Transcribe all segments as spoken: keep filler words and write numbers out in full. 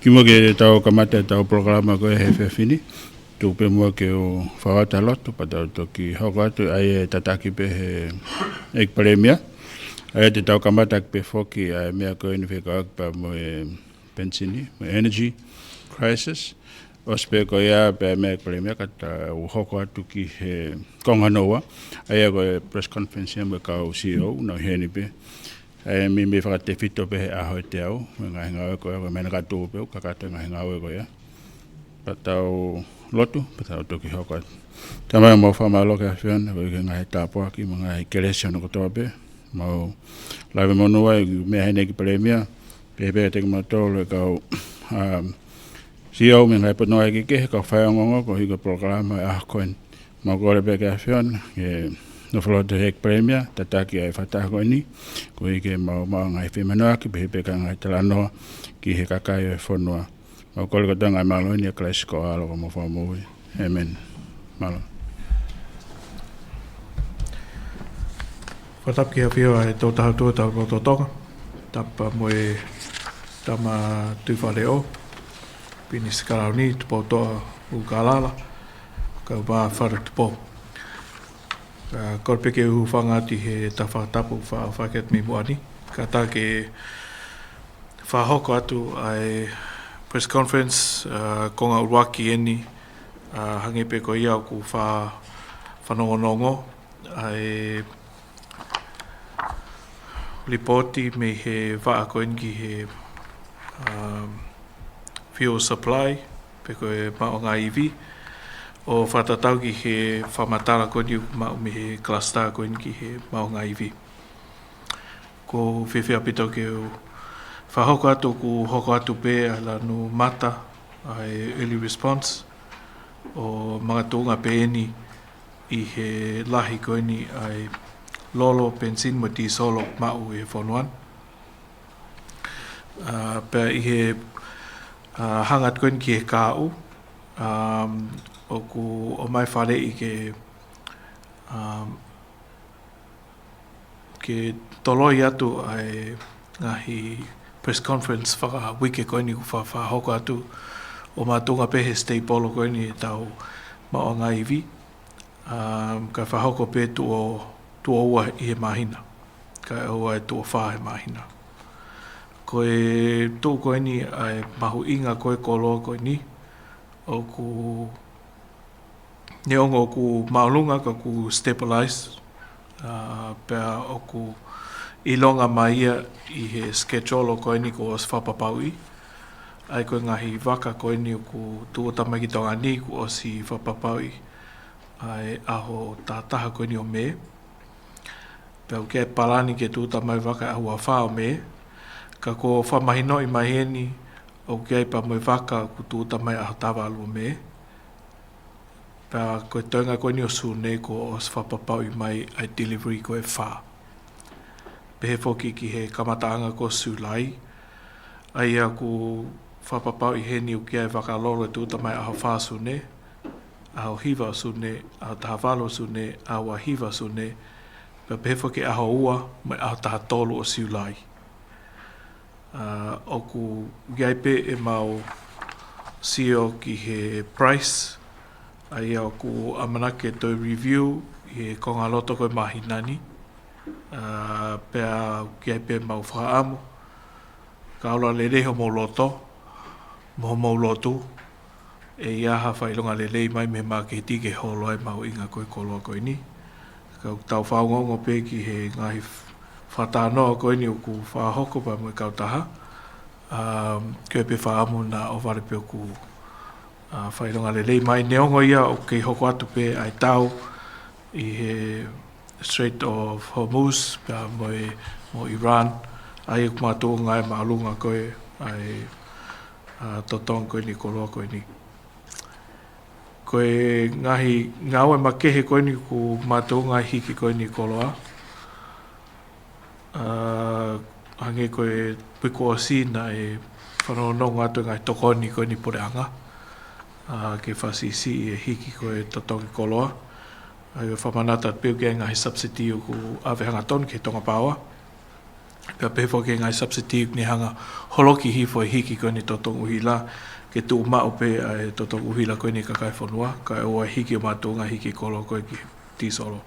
Kimuʻa ke tau kamata ʻetau polokalama ko ē he efiafi ni, tuku pē muʻa ke u fakatapu atu, pea tau toki hoko atu ʻa e tataki pē he ʻEiki Palēmia. ʻA ia te tau kamata pē foki ʻa e meʻa ko eni fekauʻaki pea mo e penisini, mo e energy crisis. ʻOsi pē ko ia pea meʻa ʻEiki Palēmia ka tau hoko atu ki he konga hono ua, ʻa ia ko e press conference ia mo e kau C E O, nau ʻi heni pē. ʻA ia meimei fakatefito pē he ʻaho ʻe teau, mo e ngaahi ngāue ko ia, ko e meʻa naʻa ka tuʻu pē, ʻoku kakato e ngaahi ngāue ko ia. Pea tau lotu, pea tau toki hoko atu. Tamai, mau fakamālō ki he ʻAfiona, koeʻuhi ko e ngaahi tāpuaki, mo e ngaahi kelesi hono kotoa pē. Mau lave monū ai, meʻa heni ʻEiki Palēmia, pehē pē kiate kimautolu e kau, um, C E O mei he ngaahi potungāue kehekehe, kau faiongoongo, koeʻuhi ko e polokalama ʻo e ʻaho ko eni. Mau kole pē ki he ʻAfiona, ke nofo loto ʻEiki Palēmia, tataki ʻa e fakataha ko eni, koeʻuhi ke mau maʻu ngaahi femanoaki, pehē pē ki he ngaahi talanoa ki he kakai ʻo e fonua. Mau kole kotoa e ngaahi mālohi ni ʻia Kalaisi ko ho ʻAlo ko homau Fakamoʻui. ʻĒmeni. Mālō. Fakatapu ki he ʻAfio ʻa e Tolu Taha Ua Tau Loto Tonga. Tapu mo e Tama Tuʻi Faleʻo, Pilinisi Kalauni, Tupoutoʻa ʻUlukalala, kau Fale Tupou. ʻA, kole pē ke u hūfanga atu ʻi he fakatapu fa-, fakatapu mei muʻa ni. Kātaki fakahoko atu ʻa e press conference, ʻa, konga ʻuluaki eni, ʻa, hangē pē ko ia ʻoku fa-, fanongonongo, ʻa e lipooti mei he vaʻa ko eni ki he, um, fuel supply, pe ko e maʻuʻanga ivi, ʻo fakatatau ki he fakamatala ko eni ʻoku maʻu mei he cluster ko eni ki he maʻuʻanga ivi. ʻOku ou fiefia ʻaupito ke u fakahoko atu, ʻoku hoko atu pē ʻa e lanu mata, ʻa e early response, ʻo makatuʻunga pē eni ʻi he lahi ko eni ʻa e lolo, penisini mo e tīsolo maʻu ʻi he fonua ni. ʻA, pea ʻi he, ʻa, hanga atu ko eni ki he kahaʻu, um, ʻoku ʻomai faleʻi ke, um, ke toloi atu ʻa e ngaahi press conference fakauike ko eni ʻoku fa-, fakahoko atu, ʻo makatuʻunga pē he staple ko eni ʻetau maʻuʻanga ivi. Um, kae fakahoko pē tuʻo, tuʻo ua ʻi he māhina. Kae ʻoua ʻe tuʻo fā he māhina. Ko e tuʻu ko eni ʻa e mahuʻinga ko e koloa ko eni, ʻoku neongo ʻoku māʻolunga ka kuo stabilize, ʻa, pea ʻoku ʻilonga mai ia ʻi he schedule ko eni kuo ʻosi fakapapauʻi. ʻA ia ko e ngaahi vaka ko eni ʻoku tūʻuta mai ki Tonga ni kuo ʻosi fakapapauʻi ʻa e ʻaho taha taha ko eni ʻo Mē. Pea ʻoku ʻi ai e palani ke tūʻuta mai vaka ʻaho ua fā ʻo Mē. Ka kuo fakamahinoʻi mai heni ʻoku ʻi ai pē mo e vaka ʻoku tūʻuta mai ʻaho taha valu ʻo Mē. Pea ko e toenga ko eni ʻo Sune kuo ʻosi fakapapauʻi mai ʻa e delivery ko e fā. Pehē foki ki he kamataʻanga ko Sulai, ʻa ia ʻoku fakapapauʻi heni ʻoku ʻi ai e vaka lolo ʻe tūʻuta mai ʻaho fā Sune, ʻaho hiva Sune, ʻaho taha valu Sune, ʻaho ua hiva Sune, pea pehē foki ʻaho ua, mo e ʻaho taha tolu ʻo Sulai. ʻA, ʻoku ʻi ai pē ʻemau sio ki he price, ʻa ia ʻoku ʻamanaki ke toe review ʻi he konga loto ko e māhina ni. ʻA, pea ʻoku ʻi ai pē ʻemau fakaʻamu, ka ola lelei homou loto, mo homou lotu, ʻe ʻi ai ha fakaʻilonga lelei mai mei he māketi ke holo ai e mahuʻinga ko e koloa ko eni. Ka ʻoku tau fakaongoongo pē ki he ngaahi f-, fakatalanoa ko eni ʻoku fakahoko pea mo e kautaha. Um, ʻoku ʻi ai pē fakaʻamu naʻa ʻohovale pē ʻoku, ʻa, fakaʻilonga lelei mai, neongo ia ʻoku kei hoko atu pē ʻa e tau ʻi he Strait of Hormuz, pea mo e, mo Iran, ʻa ia ʻoku makatuʻunga ai e māʻolunga ko e, ʻa e, ʻa, totongi ko eni koloa ko eni. Ko e ngaahi ngāue makehe ko eni ʻoku makatuʻunga ai e hiki ko eni koloa. ʻA, hangē ko e uike kuo ʻosi naʻe fanongonongo atu e ngaahi tokoni ko eni puleʻanga, ʻa, ke fakasiʻisiʻi e hiki ko e totongi koloa. ʻA ia ʻoku fakamanatu atu pē ʻoku ʻi ai e ngaahi subsidy ʻoku ʻave hangatonu ki he Tonga Power. Pea pehē foki ki he ngaahi subsidy ne hanga holoki hifo e hiki ko eni totongi ʻuhila, ke tuʻu maʻu pē ʻa e totongi ʻuhila ko eni kakai fonua, kae ʻoua ʻe hiki ʻo makatuʻunga hiki kolo ko ē ki he tīsolo.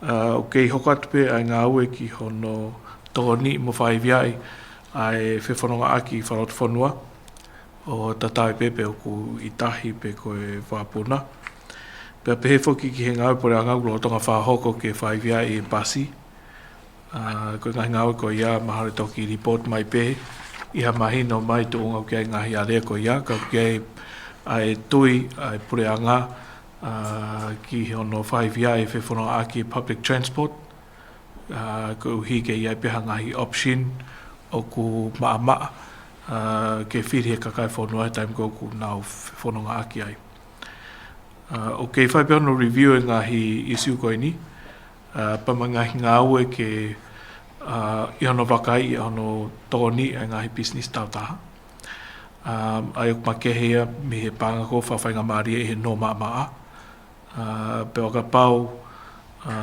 ʻA, ʻoku kei hoko atu pē ʻa e ngāue ki hono tokoniʻi mo faiveaʻi ʻa e fefonongaʻaki fakalotofonua ʻo tatau ai pē pe ʻoku ʻi tahi pe ko e vakapuna. Pea pehē foki ki he ngāue puleʻanga ʻoku lolotonga fakahoko ke faiveaʻi e pasi. ʻA, ko e ngaahi ngāue ko ia mahalo ʻe toki report mai pē ʻi ha mahino mai tuʻunga ʻoku ʻi ai e ngaahi alea ko ia, ka ʻoku ʻi ai ʻa e tui ʻa e puleʻanga, ʻa, ki hono faiveaʻi e fefonongaʻaki public transport, ʻa, koeʻuhi ke ʻi ai pē ha ngaahi option ʻoku maʻamaʻa, ʻa, ke fili he kakai fonua he taimi ko ē ʻoku nau fefonongaʻaki ai. ʻA, ʻoku kei fai pē hono review e ngaahi issue ko eni, ʻa, pea mo e ngaahi ngāue ke, ʻa, ʻi hono vakaiʻi ʻa hono tokoniʻi ʻa e ngaahi business tauʻatāina. ʻA, ʻa ia ʻoku makehe ia mei he paʻanga ko ē fakafaingamālie ʻi he nō maʻamaʻa. ʻA, pea ʻo kapau, ʻa,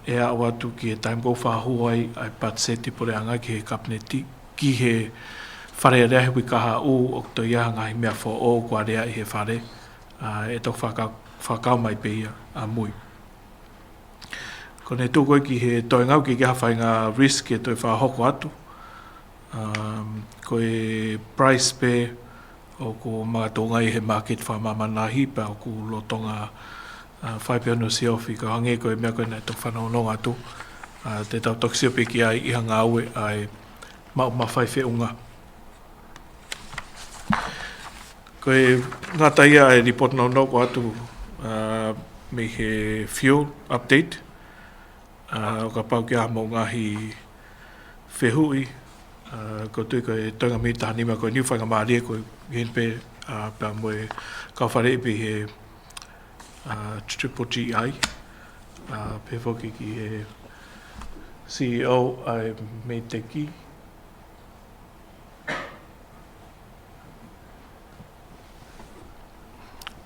ʻe aʻu atu ki he taimi ko ē ʻoku fakahū ai ʻa e patiseti puleʻanga ki he kapineti, ki he Fale Alea he uike kahaʻu, ʻoku toe ʻi ai ha ngaahi meʻa foʻou kuo aleaʻi he fale, ʻa, ʻe toki fakakau, fakakau mai pē ia ʻamui. Ko ʻene tuʻu ko ē ki he toe ngāue ki he faʻahinga risk ʻe toe fakahoko atu. Um, ko e price pē ʻoku makatuʻunga ʻi he market fakamāmani lahi pea ʻoku lolotonga, ʻa, fai pē hono siofi, ka hangē ko e meʻa ko ē naʻe toki fanongonongo atu, ʻa, te tau toki sio pē ki ai ʻi ha ngāue ʻa e maʻu mafai feʻunga. Ko e ngata ia e report nounou ko ē atu, ʻa, mei he fuel update, ʻa, ʻo kapau ʻoku ʻi ai haʻamou ngaahi fehuʻi, ʻa, ʻoku ou tui ko e toenga miniti taha nima ko eni ʻoku faingamālie ko eni pē, ʻa, pea mo e kau faleʻi pē he, ʻa, Triple G I, ʻa, pehē foki ki he C E O ʻa e MEIDECC.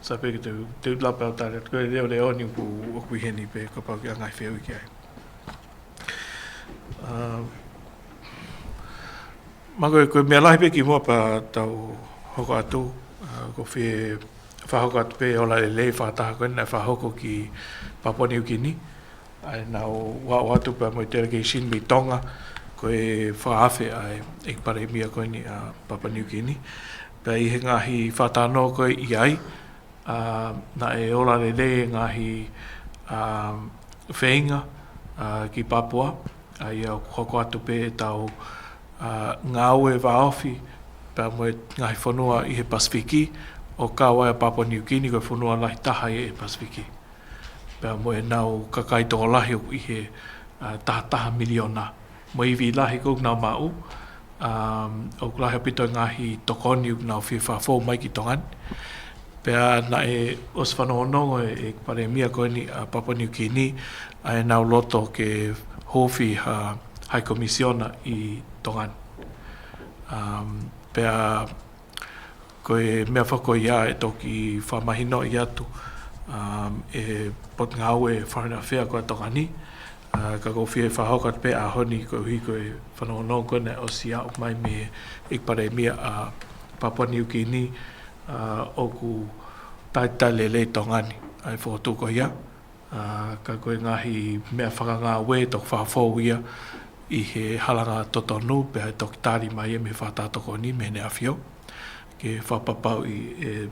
Sai pē ke te, te u lava pē ʻo tali atu, ko e leʻo leʻo ni ʻoku, ʻoku ʻi heni pē kapau ʻoku ʻi ai ha ngaahi fehuʻi ki ai. Um, ma ko e, ko e meʻa lahi pē kimuʻa pea tau hoko atu, ʻa, ʻoku ou fie fakahoko atu pē ʻa e ola lelei fakataha ko ē naʻe fakahoko ki Papua New Guinea. ʻA ia naʻa ku ʻoatu pea mo e delegation mei Tonga, ko e fakaafe ʻa e ʻEiki Palēmia ko eni ʻa Papua New Guinea. Pea ʻi he ngaahi fakatalanoa ko ē ʻi ai, ʻa, naʻe ola lelei e ngaahi, ʻa, feinga, ʻa, ki Papua, ʻa ia ʻoku hoko atu pē ʻetau, ʻa, ngāue vāofi pea mo e ngaahi fonua ʻi he Pasifiki, ʻo kau ai ʻa Papua New Guinea ko e fonua lahi taha ʻi he Pasifiki. Pea mo ʻenau kakai tokolahi ʻoku ʻi he, ʻa, taha taha miliona. Mo e ivi lahi ko ē ʻoku nau maʻu, um, ʻoku lahi ʻaupito e ngaahi tokoni ʻoku nau fie fakafou mai ki Tonga ni. Pea naʻe ʻosi fanongonongo e, e Palēmia ko eni ʻa Papua New Guinea, ʻa ʻenau loto ke hūfi ha High Commissioner ʻi Tonga ni. Um, pea ko e meʻa foki ko ia ʻe toki fakamahinoʻi atu, um, ʻe he Potungāue Foreign Affairs ko ē ʻa Tonga ni, ʻa, ka ʻoku ou fie fakahoko atu pē ʻaho ni koeʻuhi ko e fanongonongo ko ē naʻe ʻosi aʻu mai mei he ʻEiki Palēmia ʻa Papua New Guinea, ʻa, ʻoku talitali lelei Tonga ni ʻa e fokotuʻu ko ia. ʻA, ka ko e ngaahi meʻa fakangāue ʻe toki fakafou ia ʻi he halanga totonu pea ʻe toki tali mai ia mei he Fakatātā Tokoni mei Heʻene ʻAfio ke fakapapauʻi ʻe,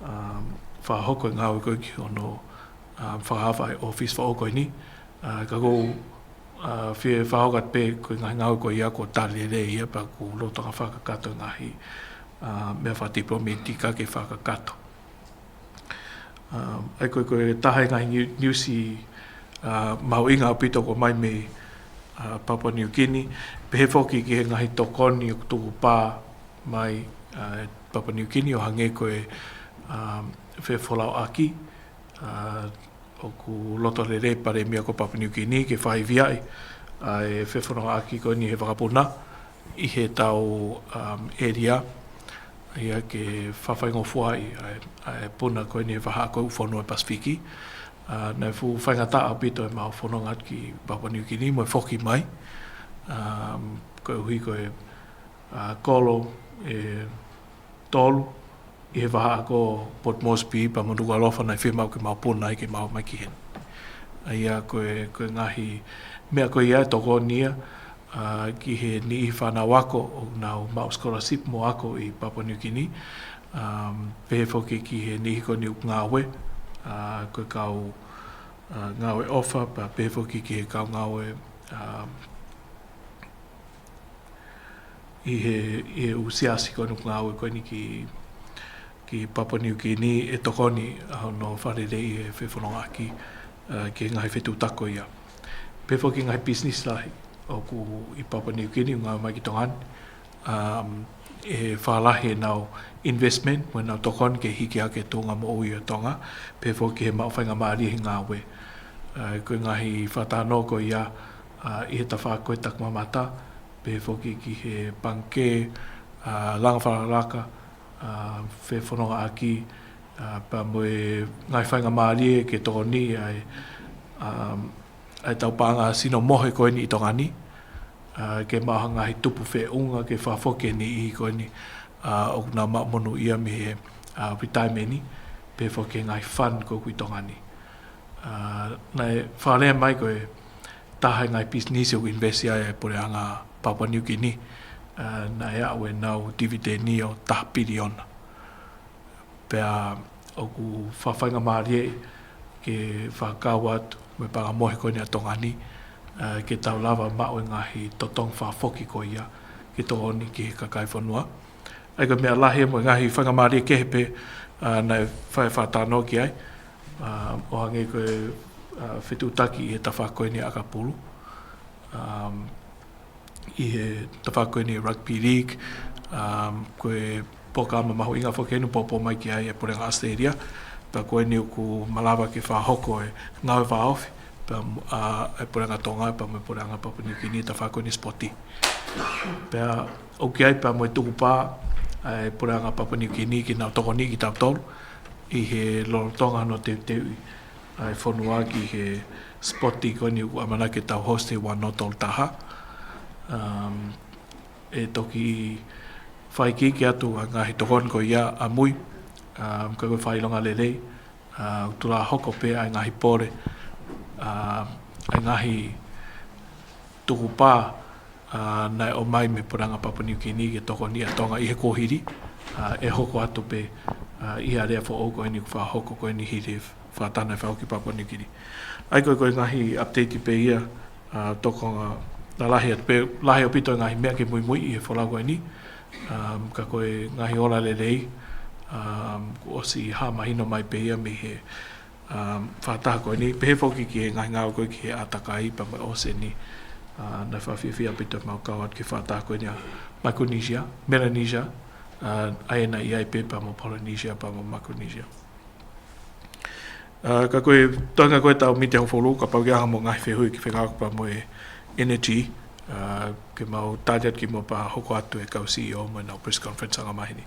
um, fakahoko e ngāue ko ē ki hono, um, fakaava e ʻōfisi foʻou ko eni. ʻA, ka ʻoku ou, ʻa, fie fakahoko atu pē ko e ngaahi ngāue ko ia kuo tali lelei ia pea ʻoku lolotonga fakakakato e ngaahi, ʻa, meʻa fakatipilometika ke fakakakato. Um, ʻa ia ko e, ko e taha e ngaahi niu-, niusi, ʻa, mahuʻinga ʻaupito ʻoku ʻomai mei, ʻa, Papua New Guinea, pehē foki ki he ngaahi tokoni ʻoku tukupā mai, ʻa, ʻe Papua New Guinea ʻo hangē ko e, um, fefolauʻaki, ʻa, ʻoku loto lelei e Palēmia ko ē ʻo Papua New Guinea ke faiveaʻi ʻa e fefonongaʻaki ko eni he vakapuna ʻi heʻetau, um, ʻēlia, ʻa ia ke fakafaingofuaʻi ʻa e, ʻa e puna ko eni he vahaʻa ko ē ʻo e fonua Pasifiki. ʻA, naʻe fuʻu faingataʻa ʻaupito ʻemau fononga atu ki Papua New Guinea mo e foki mai. Um, koeʻuhi ko e, uh, kolo ʻe tolu ʻi he vahaʻa ko Port Moresby pea mo Nukuʻalofa naʻe fiemaʻu ke mau puna ai ke mau ō mai ki heni. ʻA ia ko e, ko e ngaahi meʻa ko ia ʻe tokoni ia, uh, ki he niʻihi fānau ako ʻoku nau maʻu scholarship mo ako ʻi Papua New Guinea. Um, pehē foki ki he niʻihi ko eni ʻoku ngāue, uh, ko e kau, uh, ngāue ʻofa, pea pehē foki ki he kau ngāue, um, ʻi he, ʻi he ʻū siasi ko eni ʻoku ngāue ko eni ki, ki Papua New Guinea ʻe tokoni ʻa hono fakaleleiʻi e fefonongaʻaki, uh, ki he ngaahi fetuʻutaki ko ia. Pehē foki ngaahi business lahi ʻoku ʻi Papua New Guinea ʻoku ngāue mai ki Tonga ni, um, ʻe fakalahi ʻenau investment, mo ʻenau tokoni ke hiki hake e tuʻunga moʻui ʻo Tonga, pehē foki he maʻu faingamālie he ngāue. Uh, ko e ngaahi fakatalanoa ko ia, uh, ʻi he tafaʻaki ko e takimamata, pehē foki ki he pangikē, uh, langa fakalakalaka, uh, fefonongaʻaki, uh, pea mo e ngaahi faingamālie ke tokoni ai, um, ʻa e tau paʻanga sino mohe ko eni ʻi Tonga ni, uh, ke maʻu ha ngaahi tupu feʻunga ke fakafoki e niʻihi ko eni, uh, ʻoku nau maʻu monūʻia mei he, uh, retirement ni, pehē foki ki he ngaahi fund ko ē ʻoku ʻi Tonga ni. Uh, naʻe fakalea mai ko e taha e ngaahi business ʻoku invest ai e puleʻanga Papua New Guinea, uh, naʻe aʻu ʻenau dividend ʻo taha piliona. Pea ʻoku fakafaingamālie ke fakakau atu mo e paʻanga mohe ko eni ʻa Tonga ni, uh, ke tau lava maʻu e ngaahi totongi fakafoki ko ia ke tokoni ki he kakai fonua. ʻA ia ko e meʻa lahi mo e ngaahi faingamālie kehe pē, uh, naʻe fai fakatalanoa ki ai, uh, ʻo hangē ko e, uh, fetuʻutaki ʻi he tafaʻaki ko eni ʻa ʻAkapulu. Um, ʻi he tafaʻaki ko eni rugby league, um, ko e polokalama mahuʻinga foki eni ʻoku poupou mai ki ai e puleʻanga ʻAositelēlia, pea ko eni ʻoku malava ke fakahoko e ngāue vāofi, pea, uh, e puleʻanga Tonga, pea mo e puleʻanga Papua New Guinea, tafaʻaki ko eni sipoti. Pea ʻoku ʻi ai pea mo e tukupā ʻa e puleʻanga Papua New Guinea ke nau tokoni kitautolu ʻi he lolotonga hono teuteuʻi ʻa e fonua ki he sipoti ko eni ʻoku ʻamanaki ke tau host he ua noa tolu taha. Um, ʻe toki fakaikiiki atu ʻa e ngaahi tokoni ko ia ʻamui, um, ka ko e fakaʻilonga lelei, uh, ʻoku tula hoko pē ʻa e ngaahi pole, uh, ʻa e ngaahi tukupā, uh, naʻe ʻomai mei he puleʻanga Papua New Guinea ke tokoni ʻa Tonga ʻi he kuohili, uh, ʻe hoko atu pē, uh, ʻi he alea foʻou ko eni ʻoku fakahoko ko eni hili e fakataha naʻe fai ki Papua New Guinea. ʻA ia ko e, ko e ngaahi update pē ia, uh, tokanga lalahi atu pē, lahi ʻaupito e ngaahi meʻa ke muimui ʻi he folau ko eni, um, ka ko e ngaahi ola lelei, um, kuo ʻosi hā mahino mai pē ia mei he, um, fakataha ko eni, pehē foki ki he ngaahi ngāue ko ē ki he ʻātakai pea mo e ʻōseni, uh, naʻe fakafiefia ʻaupito ʻemau kau atu ki he fakataha ko eni ʻa Micronesia, Melanesia, uh, ʻa ia naʻe ʻi ai pē pea mo Polynesia pea mo Micronesia. Uh, ka ko e toenga ko ē ʻetau mītia hongofulu, kapau ʻoku ʻi ai ha mo e ngaahi fehuʻi ki he fekauʻaki pea mo e energy, uh, ke mau tali atu ki muʻa pea hoko atu e kau C E O mo ʻenau press conference ʻanga maheni.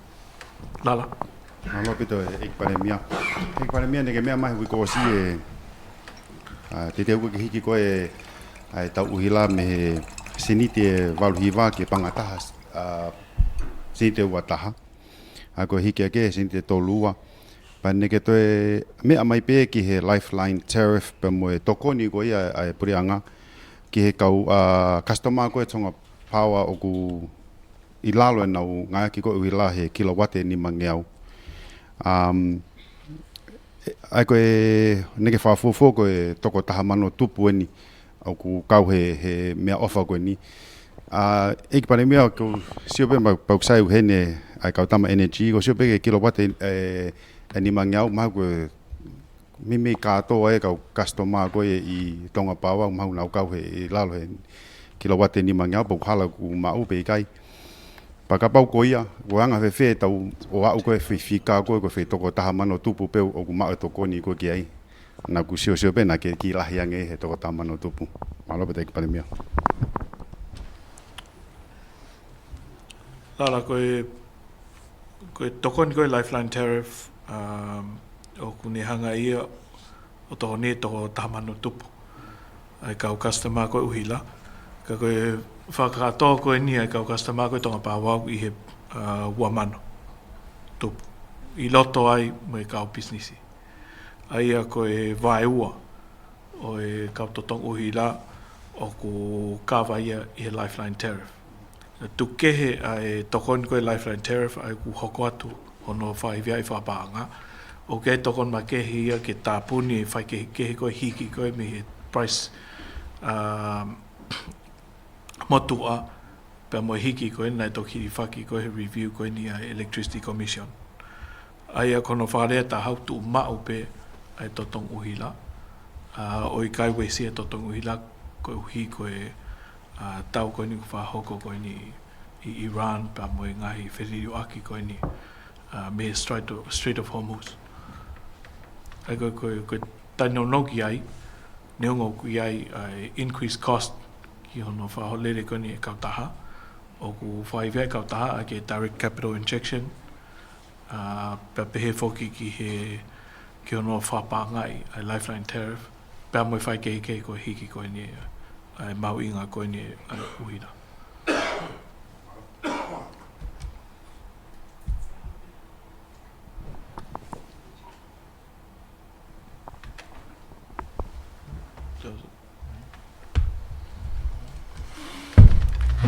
Lala. Mālō ʻaupito e ʻEiki Palēmia. ʻEiki Palēmia, naʻe ke meʻa mai he uike kuo ʻosi ē, uh, teuteu ke hiki ko ē ʻa e tau ʻuhila mei he seniti ʻe valu hiva ki he paʻanga ʻe taha, uh, seniti ʻe ua taha. ʻA ia ko e hiki hake he seniti ʻe tolu ua. Pea naʻe ke toe meʻa mai pē ki he lifeline tariff pea mo e tokoni ko ia ʻa e puleʻanga ki he kau, uh, customer ko ē Tonga Power ʻoku ʻi lalo ʻenau ngāueʻaki ko ē ʻuhila he kilowate ʻe nimangeau. Um, ʻa ia ko e naʻe ke fakafuofua ko e toko taha mano tupu eni ʻoku kau he, he meʻaʻofa ko eni. ʻA, ʻEiki Palēmia, ʻoku ou sio pē ma-, pau ʻoku sai ʻuhene ʻa e kau tama energy, ʻoku ou sio pē ki he kilowate ʻe, ʻe nimangeau, mahalo ko e meimei kātoa e kau customer ko ē ʻi Tonga Power, mahalo ʻoku nau kau he ʻi lalo he kilowate ʻe nimangeau, pe ʻoku hala ʻoku maʻu pe ʻikai. Pea kapau ko ia, ʻoku anga fēfē ʻetau ō ʻo aʻu ko ē he fika ko ē, ko e fē toko taha mano tupu pē ʻoku maʻu e tokoni ko ē ki ai. Naʻa ku siosio pē naʻa ke kiʻi lahi ange he toko taha mano tupu. Mālō pē ʻEiki Palēmia. Lala, ko e, ko e tokoni ko ē lifeline tariff, um, ʻoku ne hanga ia ʻo tokoni toko taha mano tupu ʻa e kau customer ko ē ʻuhila. Ka ko e fakakātoa ko eni ʻa e kau customer ko e Tonga Power ʻi he, ʻa, ua mano tupu. ʻI loto ai mo e kau pisinisi. ʻA ia ko e vaeua ʻo e kau totongi ʻuhila ʻoku kava ia ʻi he Lifeline Tariff. Tuku kehe ʻa e tokoni ko e Lifeline Tariff ʻa ia ʻoku hoko atu hono faiveaʻi fakapaʻanga. ʻOku ʻi ai e tokoni makehe ia ke tāpuni e faikehekehe ko e hiki ko e mei he price, um, motuʻa, pea mo e hiki ko ē naʻe toki hilifaki ko e review ko eni ʻa e Electricity Commission. ʻA ia ko hono fakalea ʻe taha ʻoku tuʻu maʻu pē ʻa e totongi ʻuhila. ʻA, ʻoku ʻikai uesia e totongi ʻuhila koeʻuhi ko e, ʻa, tau ko eni ʻoku fakahoko ko eni ʻi Iran pea mo e ngaahi feliliuaki ko eni, ʻa, mei he Strait of, Strait of Hormuz. ʻA ia ko e, ko e, ko e taʻenounou ki ai, neongo ʻoku ʻi ai ʻa e increased cost ki hono fakaholele ko eni e kautaha, ʻoku faiveaʻi e kautaha ʻaki e direct capital injection, ʻa, pea pehē foki ki he, ki hono fakapaʻangaʻi ʻa e Lifeline Tariff, pea mo e faikehekehe ko e hiki ko eni ʻa e mahuʻinga ko eni ʻa e ʻuhila.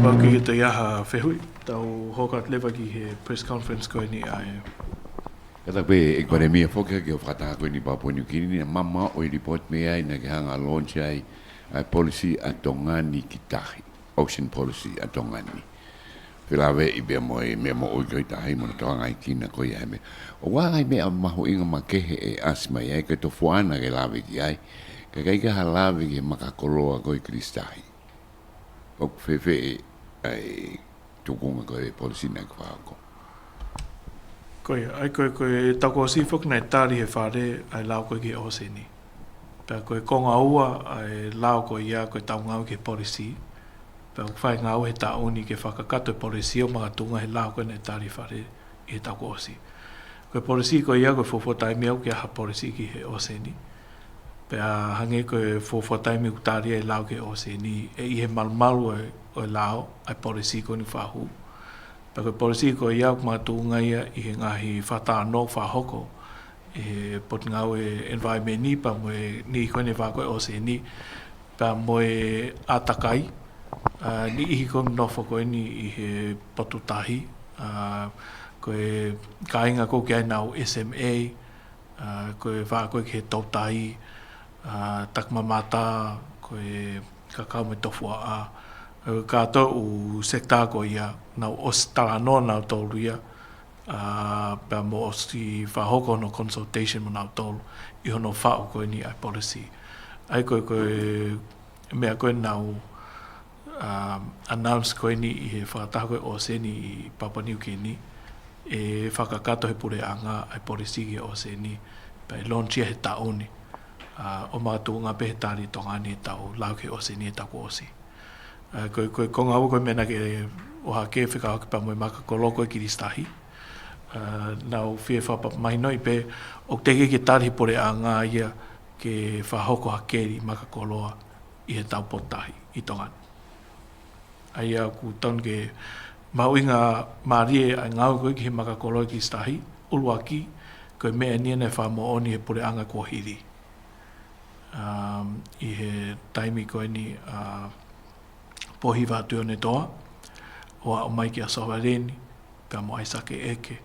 Mau kei toe ʻi ai ha fehuʻi, tau hoko atu leva ki he press conference ko eni ʻa e. Kātaki pē ʻEiki Palēmia, foki ki hoʻo fakataha ko eni Papua New Guinea, naʻe mamaʻo e report mei ai naʻa ke hanga ʻo launch ai ʻa e policy ʻa Tonga ni ki tahi, ocean policy ʻa Tonga ni. Felāveʻi pea mo e meʻa moʻui ko e tahi mo e toʻonga ʻi Kina ko ia he meʻa. ʻOku ʻi ai e meʻa mahuʻinga makehe ʻe ʻasi mai ai, ko e tofuaʻana ke lave ki ai. Ka ʻikai ke ha lave ki he makakoloa ko e kilisitahi. ʻOku fēfē ʻa e tuʻunga ko e policy naʻa ke fakahoko? Ko ia, ʻa ia ko e, ko e taʻu kuo ʻosi foki naʻe tali he fale ʻa e lao ko e ki he ʻōseni. Pea ko e konga ua ʻa e lao ko ia ko e taʻu ngāue ki he policy. Pea ʻoku fai e ngāue he taʻu ni ke fakakakato e policy ʻo makatuʻunga he lao ko ē naʻe tali he fale ʻi he taʻu kuo ʻosi. Ko e policy ko ia ko e fuofua taimi ʻoku ʻi ai ha policy ki he ʻōseni. Pea hangē ko e fuofua taimi ʻoku tali ai e lao ki he ʻōseni, ʻe ʻi he malumalu ʻo e, ʻo e lao ʻa e policy ko eni ʻoku fakahū. Pea ko e policy ko ia ʻoku makatuʻunga ia ʻi he ngaahi fakatalanoa ʻoku fakahoko ʻe he Potungāue Environment pea mo e niʻihi ko eni he vā ko e ʻōseni, pea mo e ʻātakai, ʻa, niʻihi ko eni ʻoku nofo ko eni ʻi he potu tahi, ʻa, ko e kāinga ko ē ʻoku ʻi ai ʻenau S M A, ʻa, ko e vā ko ē ki he toutai, ʻa, takimamata, ko e kakau mo e tofuaʻa, ʻa, kātoa e ʻū sector ko ia, naʻa nau ʻosi talanoa nautolu ia, ʻa, pea mo ʻosi fakahoko hono consultation mo nautolu ʻi hono faʻu ko eni ʻa e policy. ʻA ia ko e, ko e meʻa ko ē naʻa nau, ʻa, announce ko eni ʻi he fakataha ko e ʻōseni ʻi Papua New Guinea, ʻe fakakakato he puleʻanga ʻa e policy ki he ʻōseni, pea ʻe launch ia he taʻu ni. ʻA, ʻo makatuʻunga pē he tali ʻe Tonga ni e tau lao ki he ʻōseni he taʻu kuo ʻosi. ʻA, ko e, ko e konga ua ko e meʻa naʻa ke ʻohake fekauʻaki pea mo e makakoloa ko e kilisitahi. ʻA, naʻa ku fie fakamahinoʻi pē ʻoku teʻeki ke tali he puleʻanga ia ke fakahoko ha keli makakoloa ʻi he tau potu tahi ʻi Tonga ni. ʻA ia ʻoku totonu ke mahuʻingamālie ʻa e ngāue ko ē ki he makakoloa kilisitahi, ʻuluaki, ko e meʻa eni naʻe fakamoʻoni he puleʻanga kuo hili. Um, ʻi he taimi ko eni, ʻa, Pōhiva Tuʻiʻonetoa, ʻo aʻu mai kia Sovaleni, pea mo ʻAisake ʻEke,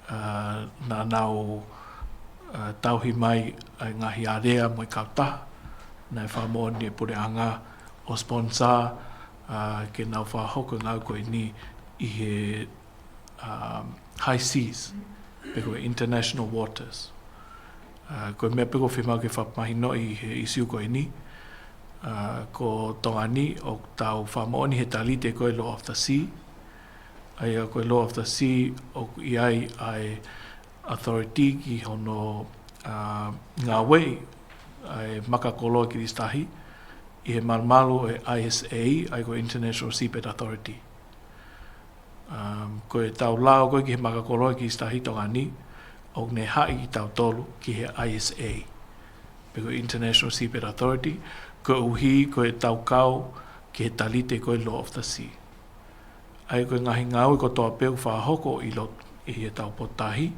ʻa, naʻa nau, ʻa, tauhi mai ʻa e ngaahi area mo e kautaha naʻe fakamoʻoni ʻe he puleʻanga ʻo sponsor, ʻa, ke nau fakahoko e ngāue ko eni ʻi he, um, high seas, pe ko e international waters. ʻA, ko e meʻa pē ʻoku ou fiemaʻu ke fakamahinoʻi he ʻīsiu ko eni, ʻa, ko Tonga ni ʻoku tau fakamoʻoni he talite ko e Law of the Sea. ʻA ia ko e Law of the Sea ʻoku ʻi ai ʻa e authority ki hono, ʻa, ngāueʻi ʻa e makakoloa kilisitahi ʻi he malumalu ʻo e I S A, ʻa ia ko e International Seabed Authority. Um, ko e tau lao ko ē ki he makakoloa kilisitahi ʻi Tonga ni, ʻoku ne haʻi kitautolu ki he I S A, pe ko e International Seabed Authority, koeʻuhi ko e tau kau ki he talite ko e Law of the Sea. ʻA ia ko e ngaahi ngāue kotoa pē ʻoku fakahoko ʻi loto ʻi heʻetau potutahi,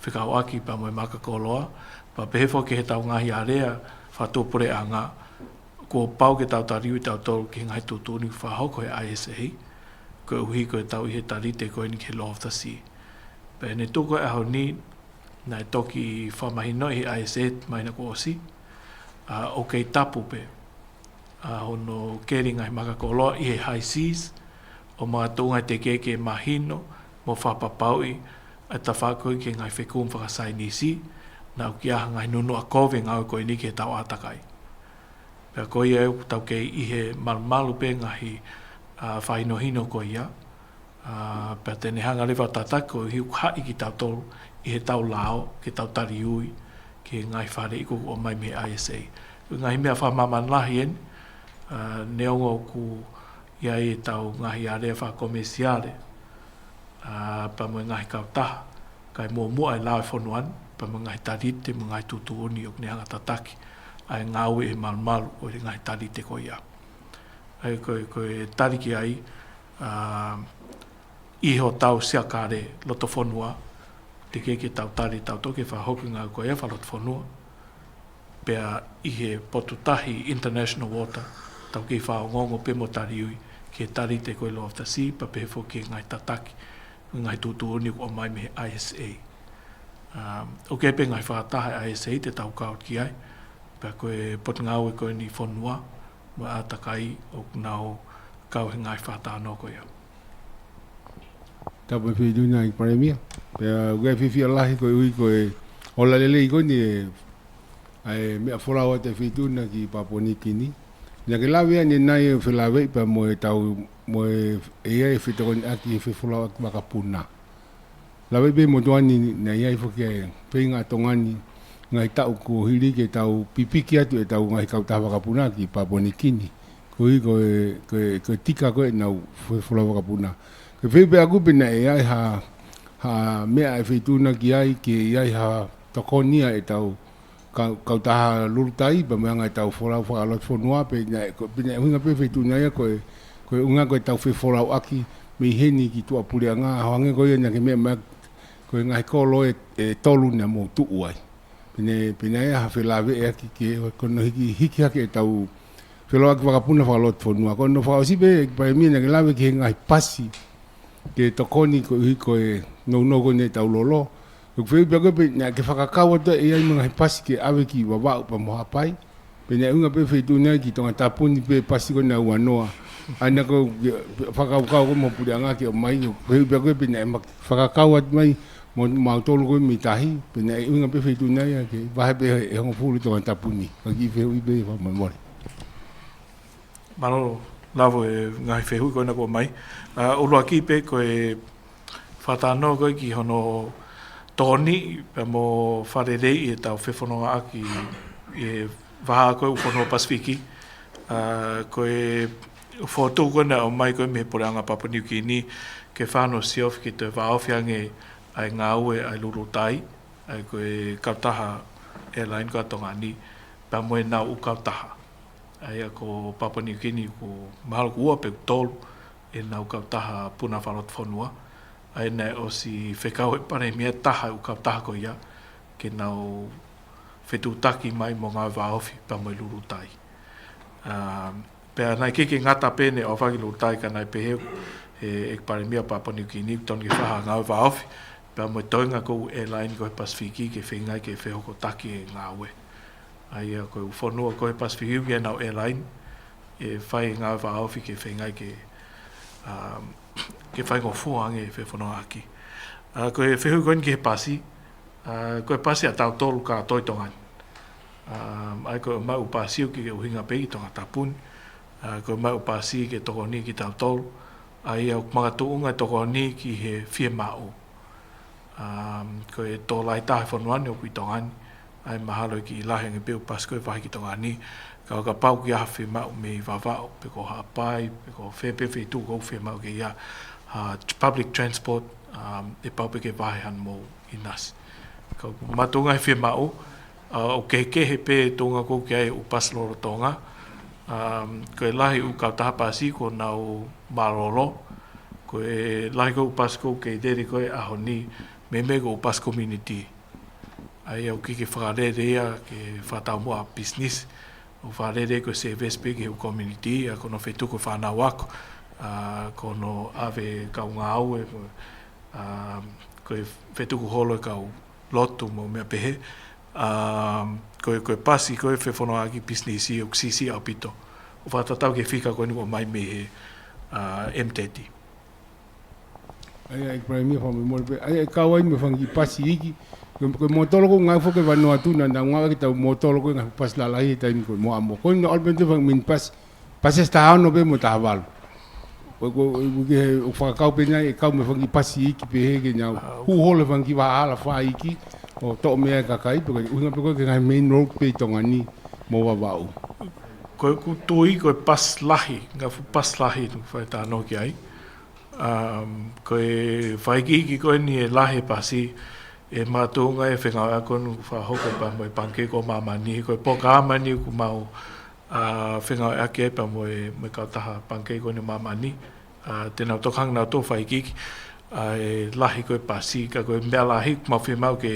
fekauʻaki pea mo e maka koloa, pea pehē foki ki heʻetau ngaahi alea fakatuʻapuleʻanga, kuo pau ke tau tali ʻi tautolu ki he ngaahi tuʻutuʻuni fakahoko ʻe he I S A, koeʻuhi ko ʻetau ʻi he talite ko eni ki he Law of the Sea. Pea ʻi he tuʻu ko ē ʻaho ni, naʻe toki fakamahinoʻi ʻe he I S A ʻi he māhina kuo ʻosi, ʻa, ʻoku kei tapu pē ʻa hono keli ngaahi maka koloa ʻi he high seas, ʻo makatuʻunga teʻeki ke mahino mo fakapapauʻi ʻa e tafaʻaki ki he ngaahi fekumi fakasaienisi, naʻa ʻoku ʻi ai ha ngaahi nunuʻa kovi e ngāue ko eni ki heʻetau ʻātakai. Pea ko ia ʻoku tau kei ʻi he malumalu pē ngaahi, ʻa, fakahinohino ko ia, ʻa, pea te ne hanga leva ʻo tataki koeʻuhi ʻoku haʻi kitautolu ʻi heʻetau lao ke tau taliui ki he ngaahi faleʻi kuo ʻomai mei he I S A. Ko e ngaahi meʻa fakamāmani lahi eni, ʻa, neongo ʻoku ʻi ai ʻetau ngaahi alea fakakomēsiale, ʻa, pea mo e ngaahi kautaha, kae muʻomuʻa e lao ʻo e fonua ni, pea mo e ngaahi talite, mo e ngaahi tuʻutuʻuni ʻoku ne hanga ʻo tataki ʻa e ngāue ʻi he malumalu ʻo e ngaahi talite ko ia. ʻA ia ko e, ko e tali ki ai, ʻa, ʻi hotau siakale loto fonua, teʻeki ke tau tali tautolu ke fakahoko e ngāue ko ia fakaloto fonua. Pea ʻi he potutahi international water, tau kei fakaongoongo pē mo taliui ki he talite ko e Law of the Sea, pea pehē foki ki he ngaahi tataki, ngaahi tuʻutuʻuni kuo ʻomai mei he I S A. ʻA, ʻoku ʻi ai pē ngaahi fakataha ʻa e I S A te tau kau ki ai, pea ko e potungāue ko eni fonua, mo e ʻātakai ʻoku nau kau he ngaahi fakatalanoa ko ia. Tapu mo e Feituʻuna ʻEiki Palēmia. Pea ʻoku ou fiefia lahi koeʻuhi ko e ola lelei ko eni ʻa e meʻa folau atu ʻa e Feituʻuna ki Papua Niu Kini. Naʻa ke lave ʻanenai ʻo felāveʻi pea mo ʻetau, mo e, ʻe ʻi ai e fetokoniʻaki he fefolauʻaki vakapuna. Lave pē mo Toa ni naʻe ʻi ai foki e feinga ʻa Tonga ni, ngaahi taʻu kuo hili ke tau pipiki atu ʻetau ngaahi kautaha vakapuna ki Papua Niu Kini. Koeʻuhi ko e, ko e, ko e tika ko ē ʻenau fefolau vakapuna. Ko e fehuʻi pē ʻaku pe naʻe ʻi ai ha, ha meʻa ʻa e Feituʻuna ki ai ke ʻi ai ha tokoni ʻa ʻetau kau, kautaha lulutai, pea mo e anga ʻetau folau fakalotofonua, pe naʻe, ko, pe naʻe ʻuhinga pē Feituʻuna ia ko e, ko e ʻuhinga ko ʻetau fefolauʻaki mei heni ki tuʻapuleʻanga, ʻo hangē ko ia naʻa ke meʻa mai, ko e ngaahi kolo ʻe, ʻe tolu naʻa mou tuʻu ai. Pe naʻe, pe naʻe ʻi ai ha felāveʻi ʻaki ke, ko hono hiki, hiki hake ʻetau fefolauʻaki vakapuna fakalotofonua. Ko hono fakaʻosi pē, ʻEiki Palēmia, naʻa ke lave ki he ngaahi pasi ke tokoni koeʻuhi ko e nounou ko eni ʻetau lolo. Ko e fehuʻi pē ko ē pe naʻa ke fakakau atu ʻe ʻi ai mo e ngaahi pasi ke ʻave ki Vavaʻu pea mo Haʻapai. Pe naʻe ʻuhinga pē Feituʻuna ia ki Tongatapu ni pē pasi ko ena ʻe ua noa. ʻA ia naʻa ke fakakaukau ko ē mo e puleʻanga ke ʻomai, ko e fehuʻi pē ko ē pe naʻe ma-, fakakau atu mai mo, mautolu ko ē mei tahi, pe naʻe ʻuhinga pē Feituʻuna ia ke vahe pē ʻe hongofulu Tongatapu ni. Ko e kiʻi fehuʻi pē fakamolemole. Mālō Lavo e ngaahi fehuʻi ko ena kuo ʻomai. ʻA, ʻuluaki pē ko e fakatalanoa ko ē ki hono tokoniʻi pea mo fakaleleiʻi ʻetau fefonongaʻaki ʻi he vahaʻa ko ē ʻū fonua Pasifiki. ʻA, ko e fokotuʻu ko ena ʻomai ko ē mei he puleʻanga Papua Niu Kini ke fai hono siofi ke toe vāofi ange ʻa e ngāue ʻa e lulutai, ʻa ia ko e kautaha airline ko ē ʻa Tonga ni, pea mo ʻenau ʻū kautaha. ʻA ia ko Papua Niu Kini ʻoku mahalo ʻoku ua pe ʻoku tolu ʻenau kautaha puna fakalotofonua. ʻA ia naʻe ʻosi fekau ʻe he Palēmia ʻe taha e ʻū kautaha ko ia ke nau fetuʻutaki mai mo ngāue vāofi pea mo e lulutai. ʻA, pea naʻe ʻikai ke ngata pē ʻene ʻofa ki he lulutai ka naʻe pehē ʻe he ʻEiki Palēmia ʻo Papua Niu Kini ʻoku totonu ke fai ha ngāue vāofi pea mo e toenga ko ē ʻū airline ko ē he Pasifiki ke feinga ke fehokotaki e ngāue. ʻA ia ko e ʻū fonua ko ē he Pasifiki ʻoku ʻi ai ʻenau airline ʻe fai e ngāue vāofi ke feinga ke, um, ke faingofua ange e fefonongaʻaki. ʻA, ko e fehuʻi ko eni ki he pasi, ʻa, ko e pasi ʻa tautolu kātoa ʻi Tonga ni. Um, ʻa ia ko e ʻomai e ʻū pasi ʻoku ʻikai ke ʻuhinga pē ki Tongatapu ni. ʻA, ko e ʻomai e ʻū pasi ke tokoni kitautolu. ʻA ia ʻoku makatuʻunga e tokoni ki he fiemaʻu. Um, ko e tokolahi taha e fonua ni ʻoku ʻi Tonga ni, ʻa ia mahalo ʻe kiʻi lahi ange pē e ʻū pasi ko ē ʻe vahe ki Tonga ni, ka ʻo kapau ʻoku ʻi ai ha fiemaʻu mei Vavaʻu, pe ko Haʻapai, pe ko fē pē feituʻu ʻoku fiemaʻu ke ʻi ai ha public transport, um, ʻe pau pē ke vahe hano mou ʻinasi. Ka ʻoku makatuʻunga he fiemaʻu, ʻa, ʻoku kehekehe pē e tuʻunga ko ē ʻoku ʻi ai e ʻū pasi lolotonga, Um, ko e lahi ʻū kautaha pasi kuo nau mālōlō, ko e lahi ko ē ʻū pasi ko ē kei lele ko ē he ʻaho ni, meimei ko e ʻū pasi community. ʻA ia ʻoku ʻikai ke fakalele ia ke fakataumuʻa business, ʻoku fakalele ko e service pē ki he ʻū community, ʻa ko hono fetuku fānau ako, ʻa ko hono ʻave kau ngāue, ko, ʻa, ko e fetuku holo e kau lotu mo e meʻa pehē. ʻA, ko e, ko e pasi, ko e fefonongaʻaki business ʻoku siʻisiʻi ʻaupito. ʻOku fakatatau ki he fika ko eni ʻoku ʻomai mei he, ʻa, M thirty. ʻA ia, ʻEiki Palēmia, fakamolemole pē. ʻA ia, ʻe kau ai mo e fanga kiʻi pasi iiki. Ko e, ko e motolo ko ē ʻoku ngāue foki he Vanuatu, naʻa nau ngāueʻaki ʻetau motolo ko ē ngaahi pasi lalahi he taimi ko ē mo amo. Ko eni ʻalu pē ʻetau fanga minibus. Pasi ʻe taha ono pē mo e taha valu. Ko, ko, ko e fakakau pē ʻeni, ʻe kau mo e fanga kiʻi pasi iiki pehē ke nau hū holo he fanga kiʻi vahaʻa hala fakaʻeiki ʻo toʻo mei ai e kakai, pe ko e ʻuhinga pē ko ē ki he ngaahi main road pē ʻi Tonga ni mo Vavaʻu. Ko ʻeku tui ko e pasi lahi, ngaahi fuʻu pasi lahi ʻoku fai e talanoa ki ai. Um, ko e fakaikiiki ko eni e lahi e pasi, ʻe makatuʻunga e fengāueʻaki ko eni ʻoku fakahoko pea mo e Pangikē ʻo Māmani, ko e polokalama eni ʻoku mau, ʻa, fengāueʻaki ai pea mo e, mo e kautaha Pangikē ko eni ʻo Māmani. ʻA, te nau tokanga nautolu ʻo fakaikiiki ʻa e lahi ko ē e pasi, ka ko e meʻa lahi ʻoku mau fiemaʻu ke,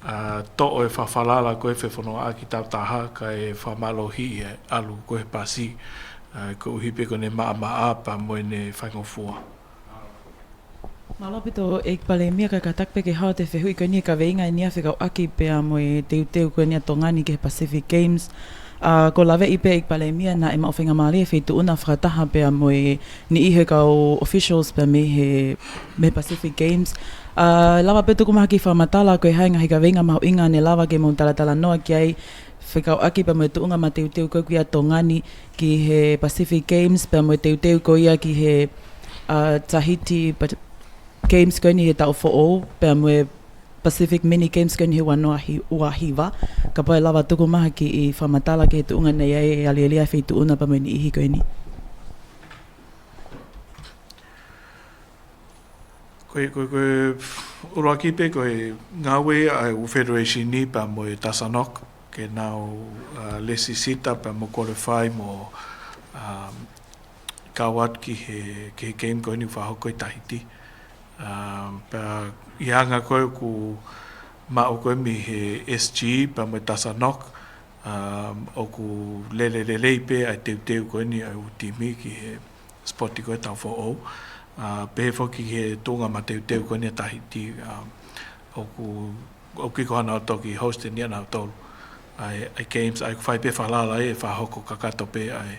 ʻa, toʻo e fakafalala ko ē fefonongaʻaki taautaha kae fakamālohiʻi e ʻalu ko ē he pasi, ʻa, koeʻuhi pē ko ʻene maʻamaʻa pea mo ʻene faingofua. Mālō ʻaupito ʻEiki Palēmia, kae kātaki pē ke hao atu e fehuʻi ko eni he kaveinga eni ia fekauʻaki pea mo e teuteu ko eni ʻa Tonga ni ki he Pacific Games. ʻA, ʻoku ou laveʻi pē ʻEiki Palēmia naʻe maʻu faingamālie e Feituʻuna ʻo fakataha pea mo e niʻihi he kau officials pea mei he, mei he Pacific Games. ʻA, lava pē tuku mai ha kiʻi fakamatala ko e hā e ngaahi kaveinga mahuʻinga ne lava ke mou talatalanoa ki ai fekauʻaki pea mo e tuʻunga mateuteu ko ē ʻa Tonga ni ki he Pacific Games pea mo e teuteu ko ia ki he, ʻa, Tahiti, Pat-, Games ko eni he taʻu foʻou, pea mo e Pacific Mini Games ko eni he ua noa hi-, ua hiva. Kapau ʻe lava tuku mai ha kiʻi fakamatala ki he tuʻunga naʻe ʻi ai e alialia e Feituʻuna pea mo e niʻihi ko eni. Ko e, ko e, ko e ʻuluaki pē ko e ngāue ʻa e ʻū federation ni pea mo e TASANOC ke nau, ʻa, lēsisita pea mo qualify mo, ʻa, kau atu ki he, ki he game ko eni ʻoku fakahoko ʻi Tahiti. ʻA, pea ʻi he anga ko ē ʻoku maʻu ko ē mei he S G pea mo e TASANOC, ʻa, ʻoku lele lelei pē ʻa e teuteu ko eni ʻa e ʻū timi ki he sipoti ko ē taʻu foʻou. ʻA, pehē foki ki he tuʻunga mateuteu ko eni ʻa Tahiti, ʻa, ʻoku, ʻoku ʻikai ko haʻanau toki host eni ʻanautolu ʻa e, ʻa e games, ʻa ia ʻoku fai pē falala ʻe fakahoko kakato pē ʻa e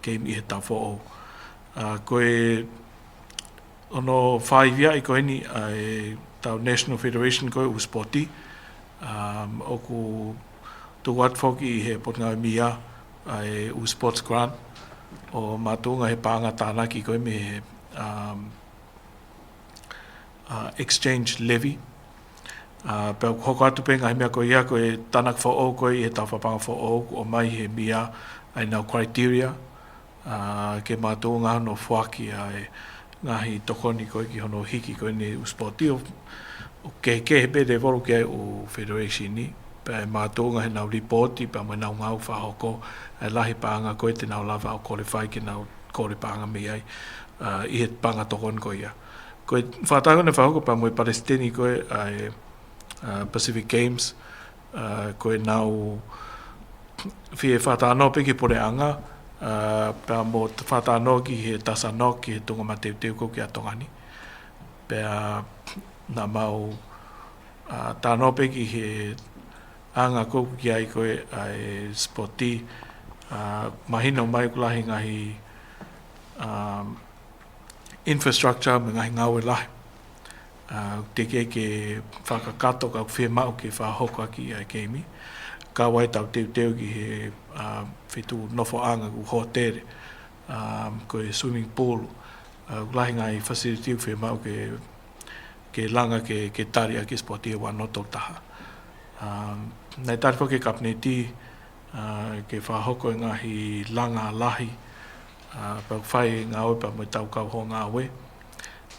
game ʻi he taʻu foʻou. ʻA, ko e hono faiviaʻi ko eni ʻa ʻetau National Federation ko ē ʻū sipoti, um, ʻoku tuku atu foki ʻe he Potungāue Mia ʻa e ʻū sports grant ʻo makatuʻunga he paʻanga tānaki ko ē mei he, um, ʻa, exchange levy. ʻA, pea ʻoku hoko atu pē ngaahi meʻa ko ia ko e tānaki foʻou ko ē ʻi he taʻu fakapaʻanga foʻou ʻoku ʻomai ʻe he Mia ʻa ʻenau criteria, ʻa, ke makatuʻunga hono foaki ʻa e ngaahi tokoni ko ē ki hono hiki ko eni ʻū sipoti ʻo, ʻo kehekehe pē levolo ki ai ʻū federation ni, pea ʻe makatuʻunga heʻenau lipooti pea mo ʻenau ngāue fakahoko ʻa e lahi paʻanga ko ē te nau lava ʻo qualify ke nau kole paʻanga mei ai, ʻa, ʻi he paʻanga tokoni ko ia. Ko e fakataha ko ē naʻe fakahoko pea mo e palesiteni ko ē ʻa e, ʻa, Pacific Games, ʻa, ko ʻenau fie fakatalanoa pē ki he puleʻanga, ʻa, pea mo fakatalanoa ki he TASANOC ki he tuʻunga mateuteu ko ē ʻa Tonga ni. Pea naʻa mau, ʻa, talanoa pē ki he anga ko ē ʻoku ʻi ai ko ē ʻa e sipoti, ʻa, mahino mai ʻoku lahi ngaahi, ʻa, infrastructure mo e ngaahi ngāue lahi, ʻa, teʻeki ke fakakakato ka ʻoku fiemaʻu ke fakahoko ʻaki ʻa e keimi. Kau ai ʻetau teuteu ki he, ʻa, feituʻu nofoʻanga ʻoku hōtele, ʻa, ko e swimming pool, ʻa, ʻoku lahi ngaahi facility ʻoku fiemaʻu ke, ke langa ke, ke tali ʻaki e sipoti ʻi he ua noa tolu taha. ʻA, naʻe tali foki ʻe he Kapineti, ʻa, ke fakahoko e ngaahi langa lahi, ʻa, pea ʻoku fai e ngāue pea mo ʻetau kau hoʻo ngāue,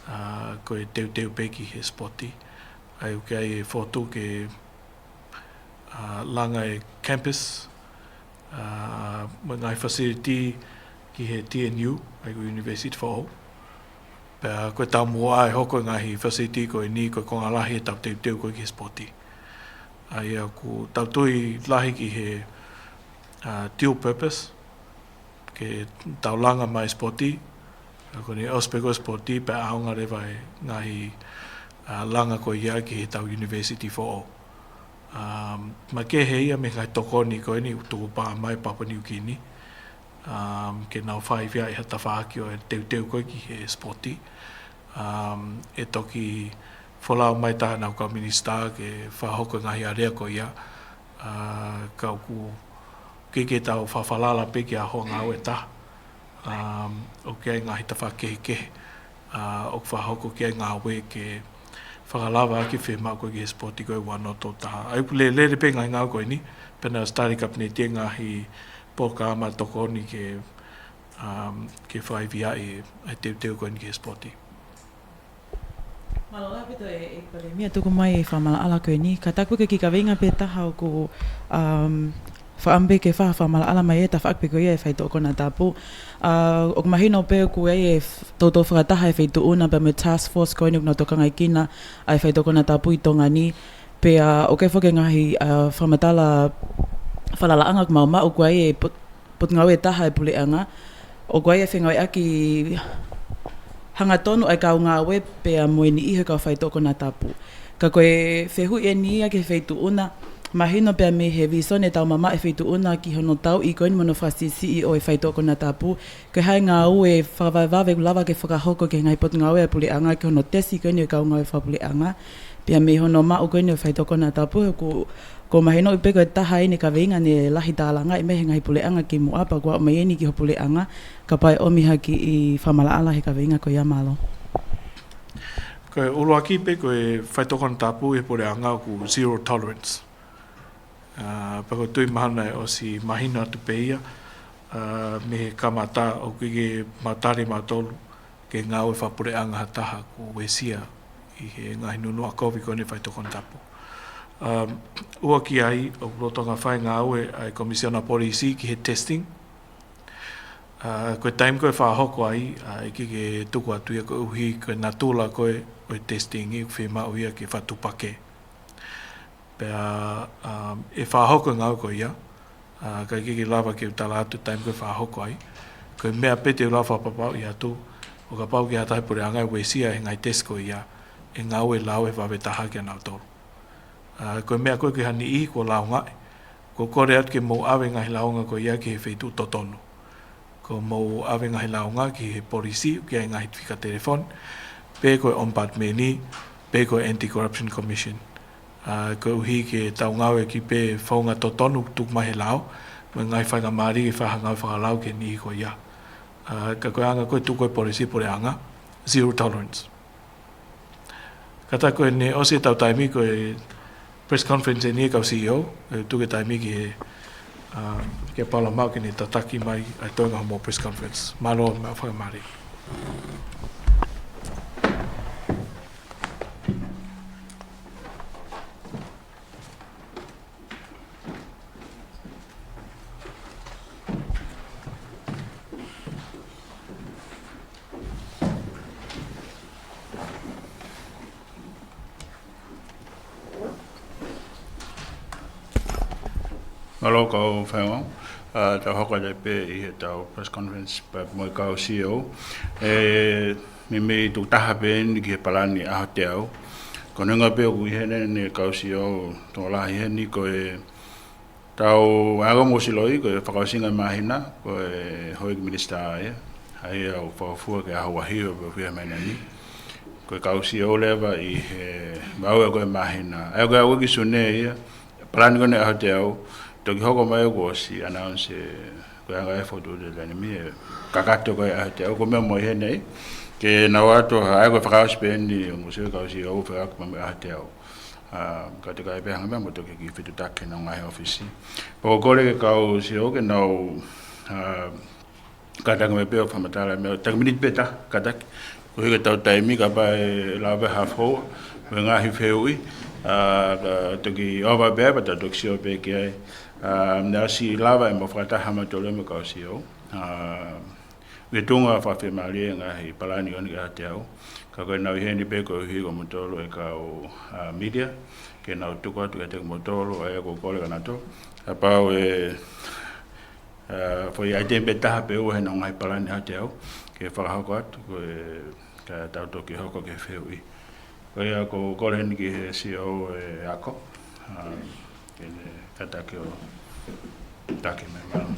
ʻa, ko e teuteu pē ki he sipoti. ʻA ia ʻoku ʻi ai e fotu ke, ʻa, langa e campus, ʻA, mo e ngaahi facility ki he T N U, ʻa ia ko e University Foʻou. Pea ko e taumuʻa ʻe hoko e ngaahi facility ko eni ko e konga lahi ʻetau teuteu ko ē ki he sipoti. ʻA ia ʻoku tau tui lahi ki he, ʻa, dual purpose, ke tau langa mai e sipoti, ʻa, ko eni ʻosi pē ko e sipoti, pea ʻaonga leva e ngaahi, ʻa, langa ko ia ki heʻetau University Foʻou. ʻA, makehe ia mei he ngaahi tokoni ko eni ʻoku tuku pā mai Papua New Guinea, ʻa, ke nau faiveaʻi ha tafaʻaki ʻo e teuteu ko ē ki he sipoti. ʻA, ʻe toki folau mai taha ʻenau kau minisitā ke fakahoko e ngaahi alea ko ia. ʻA, ka ʻoku ʻikai ke tau fafalala pē ki ha hoa ngāue ʻe taha. ʻA, ʻoku ʻi ai e ngaahi tafaʻaki kehekehe, ʻa, ʻoku fakahoko ki ai e ngāue ke fakalavaʻi e fiemaʻu ko ē ki he sipoti ko ē ʻa e ua noa tolu taha. ʻA ia ʻoku lele pē e ngaahi ngāue ko eni, pea naʻe ʻosi tali ʻe he Kapineti e ngaahi polokalama tokoni ke, ʻa, ke faiveaʻi e teuteu ko eni ki he sipoti. Mālō ʻaupito ʻEiki Palēmia tuku mai e fakamaʻalaʻala ko eni. Kātaki pē ke kiʻi kaveinga pē taha ʻoku, um, fakaʻamu pē ke fai ha fakamaʻalaʻala mai e tafaʻaki pē ko ia e faitoʻo konatapu. ʻA, ʻoku mahino pē ʻoku ʻi ai e f-, toutou fakataha e feituʻu na pea mo e task force ko eni ʻoku nau tokangaekina ʻa e faitoʻo konatapu ʻi Tonga ni. Pea ʻoku ʻi ai foki e ngaahi, ʻa, fakamatala falalaʻanga ʻoku maʻu ʻoku ʻi ai e pot-, potungāue ʻe taha e puleʻanga, ʻoku ʻi ai e fengāueʻaki hangatonu ʻa e kau ngāue pea mo e niʻihi he kau faitoʻo konatapu. Ka ko e fehuʻi eni ia ki he feituʻu na, mahino pē mei he vīsone ʻoku tau maʻu ʻe he feituʻu na ki hono tauʻi ko eni mo hono fakasiʻisiʻi ʻo e faitoʻo konatapu, ko e hā e ngāue fakavavevave ʻoku lava ke fakahoko ki he ngaahi potungāue ʻa e puleʻanga ki hono tesi ko eni ʻo e kau ngāue fakapuleʻanga, pea mei hono maʻu ko eni ʻo e faitoʻo konatapu, he ʻoku ʻOku mahino pē ko e taha eni e kaveinga naʻe lahi tālangaʻi mei he ngaahi puleʻanga kimuʻa pea kuo aʻu mai eni ki ho puleʻanga, kapau ʻe ʻomi ha kiʻi fakamaʻalaʻala he kaveinga ko ia, mālō. Ko e ʻuluaki pē ko e faitoʻo konatapu ʻi he puleʻanga ʻoku zero tolerance. ʻA, pea ʻoku ou tui mahalo naʻe ʻosi mahino atu pē ia, ʻa, mei he kamata ʻoku ʻikai ke mau tali mautolu ke ngāue fakapuleʻanga ha taha kuo uesia ʻi he ngaahi nunuʻa kovi ko eni e faitoʻo konatapu. Um, ua ki ai, ʻoku lolotonga fai e ngāue ʻa e Komisiona Polisi ki he testing. ʻA, ko e taimi ko ē ʻe fakahoko ai, ʻa, ʻikai ke tuku atu ia koeʻuhi ko e natula ko ē ʻo e testing ʻoku fiemaʻu ia ke fakatupakē. Pea, um, ʻe fakahoko e ngāue ko ia, ʻa, ka ʻikai ke lava ke u tala atu e taimi ko ē ʻe fakahoko ai. Ko e meʻa pē te u lava fakapapauʻi atu, ʻo kapau ʻoku ʻi ai ha taha he puleʻanga ʻe uesia he ngaahi tesi ko ia, ʻe ngāue lau ʻe vave taha kia nautolu. ʻA, ko e meʻa ko ē ki ha niʻihi kuo lāungaʻi, ʻoku ou kole atu ke mou ʻave e ngaahi lāunga ko ia ki he feituʻu totonu. Ko hoʻomou ʻave e ngaahi lāunga ki he polisi, ʻoku ʻi ai e ngaahi fika telefoni, pe ko e Ombudsman, pe ko e Anti-Corruption Commission. ʻA, koeʻuhi ke tau ngāueʻaki pē e founga totonu ʻoku tuku mai he lao, mo e ngaahi faingamālie ke fai ha ngāue fakalau ki he niʻihi ko ia. ʻA, ka ko e anga ko ē ʻoku tuku ʻe he polisi puleʻanga, zero tolerance. Kātaki ko eni ʻosi ʻetau taimi ko e press conference eni ʻa e kau C E O, ʻe tuku e taimi ki he, ʻa, kia Paula Mau ke ne tataki mai ʻa e toenga hoʻomou press conference. Mālō mo e fakamālō. Mālō kau faifekau, ʻa, tau hoko atu pē ʻi heʻetau press conference pea mo e kau C E O. ʻE, meimei tuku taha pē eni ki he palani ʻaho teau. Ko hono ʻuhinga pē ʻoku ʻi heni ʻa e kau C E O tokolahi heni ko e tau ako mo siloi ko e fakaʻosinga māhina, ko e houʻeiki minisitā ia. ʻA ia ʻoku fakafua ki he ʻaho ʻaho ʻo e ʻaho fiha māhina ni. Ko e kau C E O leva ʻi he vaʻe ko ē māhina. ʻA ia ko e ako ki Sune ia, palani ko eni ʻaho teau, toki hoko mai kuo ʻosi announce ʻe, ko e anga e fotu te lani mi, ʻe kakato ko ē ʻaho teau, ko e meʻa mo ʻi heni, ke nau ō atu, ʻa ia ko e fakaʻosi pē eni, mo e kau C E O fakaʻosi mai ʻaho teau. ʻA, ka te kai pē hanga meʻa mo toki kiʻi fetuʻutaki ki honau ngaahi ʻōfisi. Pea ʻoku ou kole ki he kau C E O ke nau, ʻa, kātaki mai pē ʻo fakamatala meʻa, taki miniti pē taha, kātaki. Koeʻuhi ko ʻetau taimi kapau ʻe lava pē half hour, mo e ngaahi fehuʻi, ʻa, ka toki ʻova pē, pea tau toki sio pē ki ai. ʻA, naʻe ʻosi lava ʻemau fakataha mautolu mo e kau C E O. ʻA, ʻi he tuʻunga fakafiemālie e ngaahi palani ʻoku ʻi ai ʻiate au. Ka ko e nau ʻi heni pē koeʻuhi ko moutolu e kau, ʻa, media. Ke nau tuku atu kiate kimoutolu, ʻa ia ko e kole ka nato. Kapau ʻe, ʻa, foʻi ʻaitemi pē taha pe ua he ngaahi palani ʻiate au. Ke fakahoko atu, ko e ka tau toki hoko ki he fehuʻi. Ko ia ko e kole heni ki he C E O e ako. ʻA, ke ne kātaki ʻo taki mai mālō.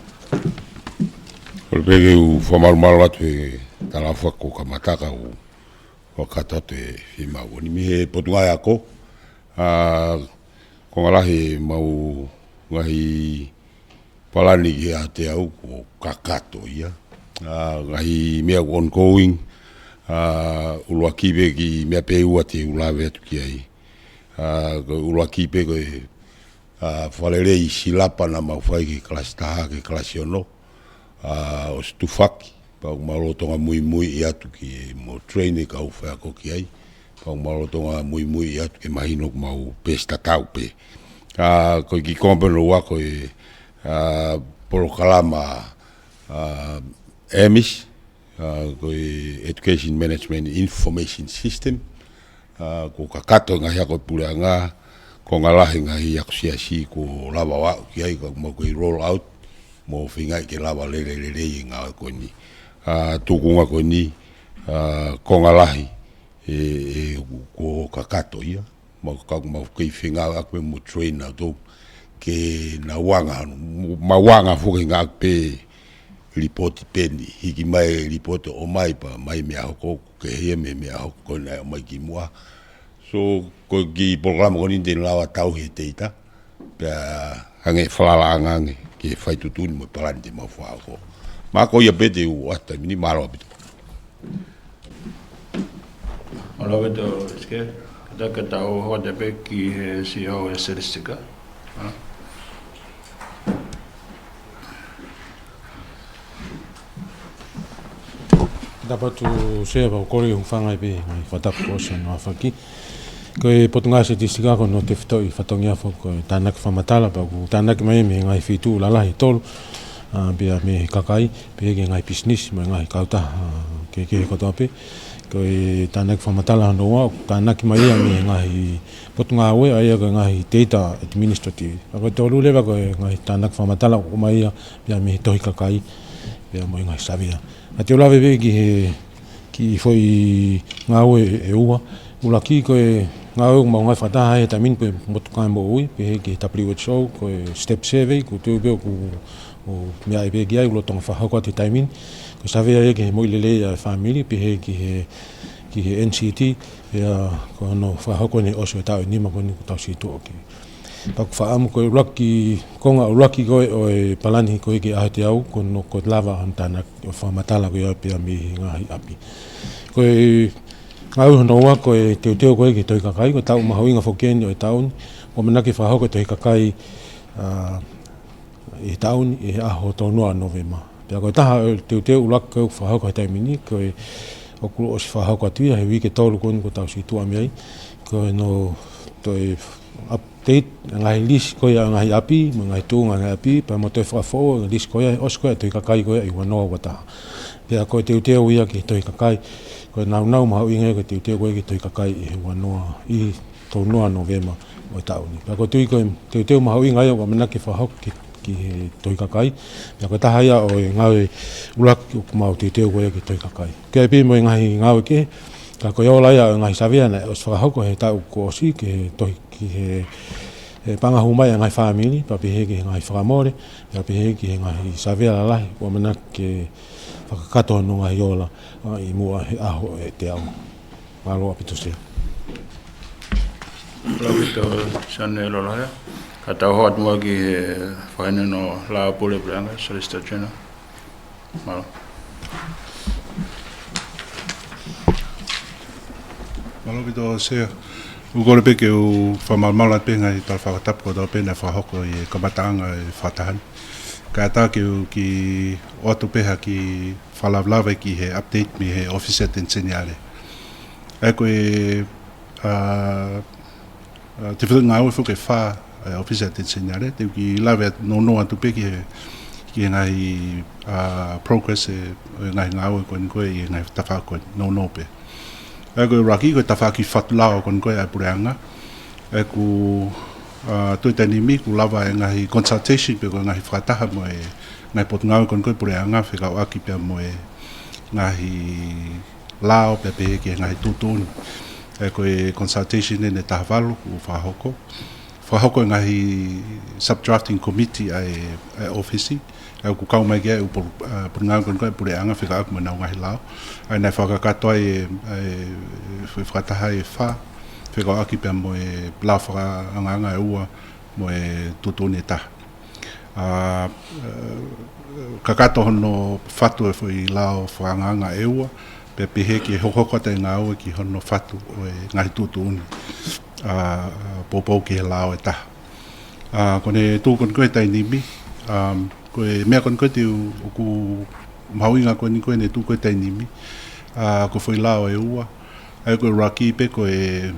Kole pē ke u fakamalumalu atu he talaʻofa ko e kamata ka u fakakakato atu e fiemaʻu ko eni mei he Potungāue Ako. ʻA, konga lahi ʻemau ngaahi palani ki he ʻaho teau ko e kakato ia. ʻA, ngaahi meʻa ko e ongoing, ʻa, ʻuluaki pē kiʻi meʻa pē ʻe ua te u lave atu ki ai. ʻA, ko e ʻuluaki pē ko e, ʻa, fakalelei silapa naʻa mau fai ki he kalasi taha ki he kalasi ono. ʻA, ʻosi tufaki, pea ʻoku mau lolotonga muimuiʻi atu ki he mo train e kau faiako ki ai. Pea ʻoku mau lolotonga muimuiʻi atu ke mahino ʻoku mau pesi tatau pē. ʻA, ko e kiʻi konga pē hono ua ko e, ʻa, polokalama, ʻa, ʻEMIS, ʻa, ko e Education Management Information System. ʻA, ko e kakato e ngaahi ako e puleʻanga, konga lahi e ngaahi ako siasi kuo lava ʻo aʻu ki ai ka mau kei roll out, mo feingaʻi ke lava lele lelei e ngāue ko eni. ʻA, tuʻunga ko eni, ʻa, konga lahi, ʻe, ʻe, ko e kakato ia. Mau ka, mau kei feinga ʻaku mo train ʻa tautolu. Ke nau anga, mau anga foki ngāue pē lipooti pē ni. Hiki mai e lipooti ʻo ʻomai pea mai meʻa hoko, ke hia mei he meʻa hoko ko ena ʻomai kimuʻa. So, ko e kiʻi polokalama ko eni te ne lava tauhi e teita. Pea hangē e falalaʻanga ange ke fai tuʻutuʻuni mo e palani te mau fakahoko. Mo ko ia pē te u ʻoatu he taimi ni, mālō ʻaupito. Mālō ʻaupito, Chair. Kātaki ke tau hoko atu pē ki he C E O e Statistika. ʻA. Tapu atu Sea, pea u kole ke u hūfanga pē he ngaahi fakatapu kuo ʻosi hono aofaki. Ko e Potungāue Statistika ko hono tefitoʻi fatongia foki ko e tānaki fakamatala, pea ʻoku tānaki mai mei he ngaahi feituʻu lalahi ʻe tolu, ʻa, pea mei he kakai, pea ki he ngaahi pisinisi mo e ngaahi kautaha, ʻa, kehekehe kotoa pē. Ko e tānaki fakamatala hono ua, ʻoku tānaki mai ia mei he ngaahi potungāue, ʻa ia ko e ngaahi data administrative. Pea ko e tolu leva ko e ngaahi tānaki fakamatala ʻoku ʻomai ia pea mei he tohi kakai, pea mo e ngaahi savea. Ka te u lave pē ki he, kiʻi foʻi ngāue ʻe ua. ʻUluaki ko e ngāue ʻoku mau ngāue fakataha he taimi ni pea mo e Potungāue Moʻui, pehē ki he W H O, ko e step survey, ʻoku ou tui pē ʻoku, ʻoku meʻa pē ki ai, ʻoku lolotonga fakahoko atu he taimi ni. Ko e savea ia ki he moʻui lelei ʻa e fāmili, pehē ki he, ki he N C D, pea ko hono fakahoko ʻi he ʻosi ʻo e taʻu ʻe nima ko eni kuo tau situʻa ki ai. Pea ʻoku ou fakaʻamu ko e ʻuluaki, konga ʻuluaki ko ē ʻo e palani ko ē ki he ʻaho teau, ko hono, ko e lava hono tānaki ʻo fakamatala ko ia pea mei he ngaahi ʻapi. Ko e ngāue hono ua ko e teuteu ko ē ki he tohi kakai, ko e taʻu mahuʻinga foki eni ʻo e taʻu ni, ʻoku ʻamanaki ke fakahoko e tohi kakai, ʻa, ʻi he taʻu ni, ʻi he ʻaho tolu noa ʻo Nōvema. Pea ko e taha ʻo e teuteu ʻuluaki ko ē ʻoku fakahoko he taimi ni, ko e ʻoku ʻosi fakahoko atu ia he uike ʻe tolu ko eni kuo tau situʻa mei ai, ko hono toe update e ngaahi lisi ko ia ʻo e ngaahi ʻapi, mo e ngaahi tuʻunga e ngaahi ʻapi, pea mo toe fakafoʻou e lisi ko ia, ʻosi ko ia e tohi kakai ko ia ʻi he ua noa ua taha. Pea ko e teuteu ia ki he tohi kakai, ko e nāunau mahuʻinga ia ko e teuteu ko ē ki he tohi kakai ʻi he ua noa, ʻi he tolu noa ʻo Nōvema ʻo e taʻu ni. Pea ʻoku ou tui ko e teuteu mahuʻinga ia ʻoku ʻamanaki ke fakahoko ki, ki he tohi kakai. Pea ko e taha ia ʻo e ngāue ʻuluaki ʻoku mau teuteu ko ē ki he tohi kakai. Ke ʻai pē mo e ngaahi ngāue kehe, ka ko e ola ia ʻo e ngaahi savea naʻe ʻosi fakahoko he taʻu kuo ʻosi ki he tohi, ki he, he paʻanga hū mai ʻa e ngaahi fāmili, pea pehē ki he ngaahi fakamole, pea pehē ki he ngaahi savea lalahi, ʻoku ʻamanaki ke fakakakato hono ngaahi ola, ʻa, ʻi muʻa he ʻaho ʻe teau. Mālō ʻaupito Sea. Mālō ʻaupito Sione Loloaʻia. Ka tau hoko atu muʻa ki he fakahinohino Lao Pule Puleʻanga, Solicitor General. Mālō. Mālō ʻaupito Sea. ʻOku ou kole pē ke u fakamalumalu atu pē he ngaahi tala fakatapu kotoa pē naʻe fakahoko ʻi he kamataʻanga e fakataha ni. Kae ʻatā ke u kiʻi ʻoatu pē ha kiʻi fakalavelave ki he update mei he ʻŌfisi Ateni Seniale. ʻA ia ko e, ʻa, ʻa, tefitoʻi ngāue foki ʻe fā, ʻa e ʻOfisi ʻa e Attorney General, te u kiʻi lave atu nounou atu pē ki he, ki he ngaahi, ʻa, progress ʻe, ʻo e ngaahi ngāue ko eni ko ē ʻi he ngaahi tafaʻaki ko eni nounou pē. ʻA ia ko e ʻuluaki ko e tafaʻaki fatu lao ko eni ko ē ʻa e puleʻanga. ʻA ia ko, ʻa, tuʻu he taimi ni kuo lava e ngaahi consultation pe ko e ngaahi fakataha mo e ngaahi potungāue ko eni ko ē puleʻanga fekauʻaki pea mo e ngaahi lao pea pehē ki he ngaahi tuʻutuʻuni. ʻA ia ko e consultation ʻeni ʻe taha valu kuo fakahoko. Fakahoko e ngaahi sub-drafting committee ʻa e, ʻa e ʻOfisi. ʻA ia ʻoku kau mai ki ai e ʻū po-, ʻa, potungāue ko eni ko ē puleʻanga fekauʻaki mo ʻenau ngaahi lao. ʻA ia naʻe fakakakato ai e, ʻa e, foʻi fakataha ʻe fā, fekauʻaki pea mo e lao fakaangaanga ʻe ua mo e tuʻutuʻuni ʻe taha. ʻA, ʻe, kakato hono fatu e foʻi lao fakaangaanga ʻe ua, pea pehē ki he hokohoko atu e ngāue ki hono fatu ʻo e ngaahi tuʻutuʻuni, ʻa, poupou ki he lao ʻe taha. ʻA, ko ʻene tuʻu ko eni ko ē he taimi ni, ʻa, ko e meʻa ko eni ko ē te u, ʻoku mahuʻinga ko eni ko ē ʻene tuʻu ko ē he taimi ni, ʻa, ko e foʻi lao ʻe ua, ʻa ia ko e ʻuluaki pē ko e,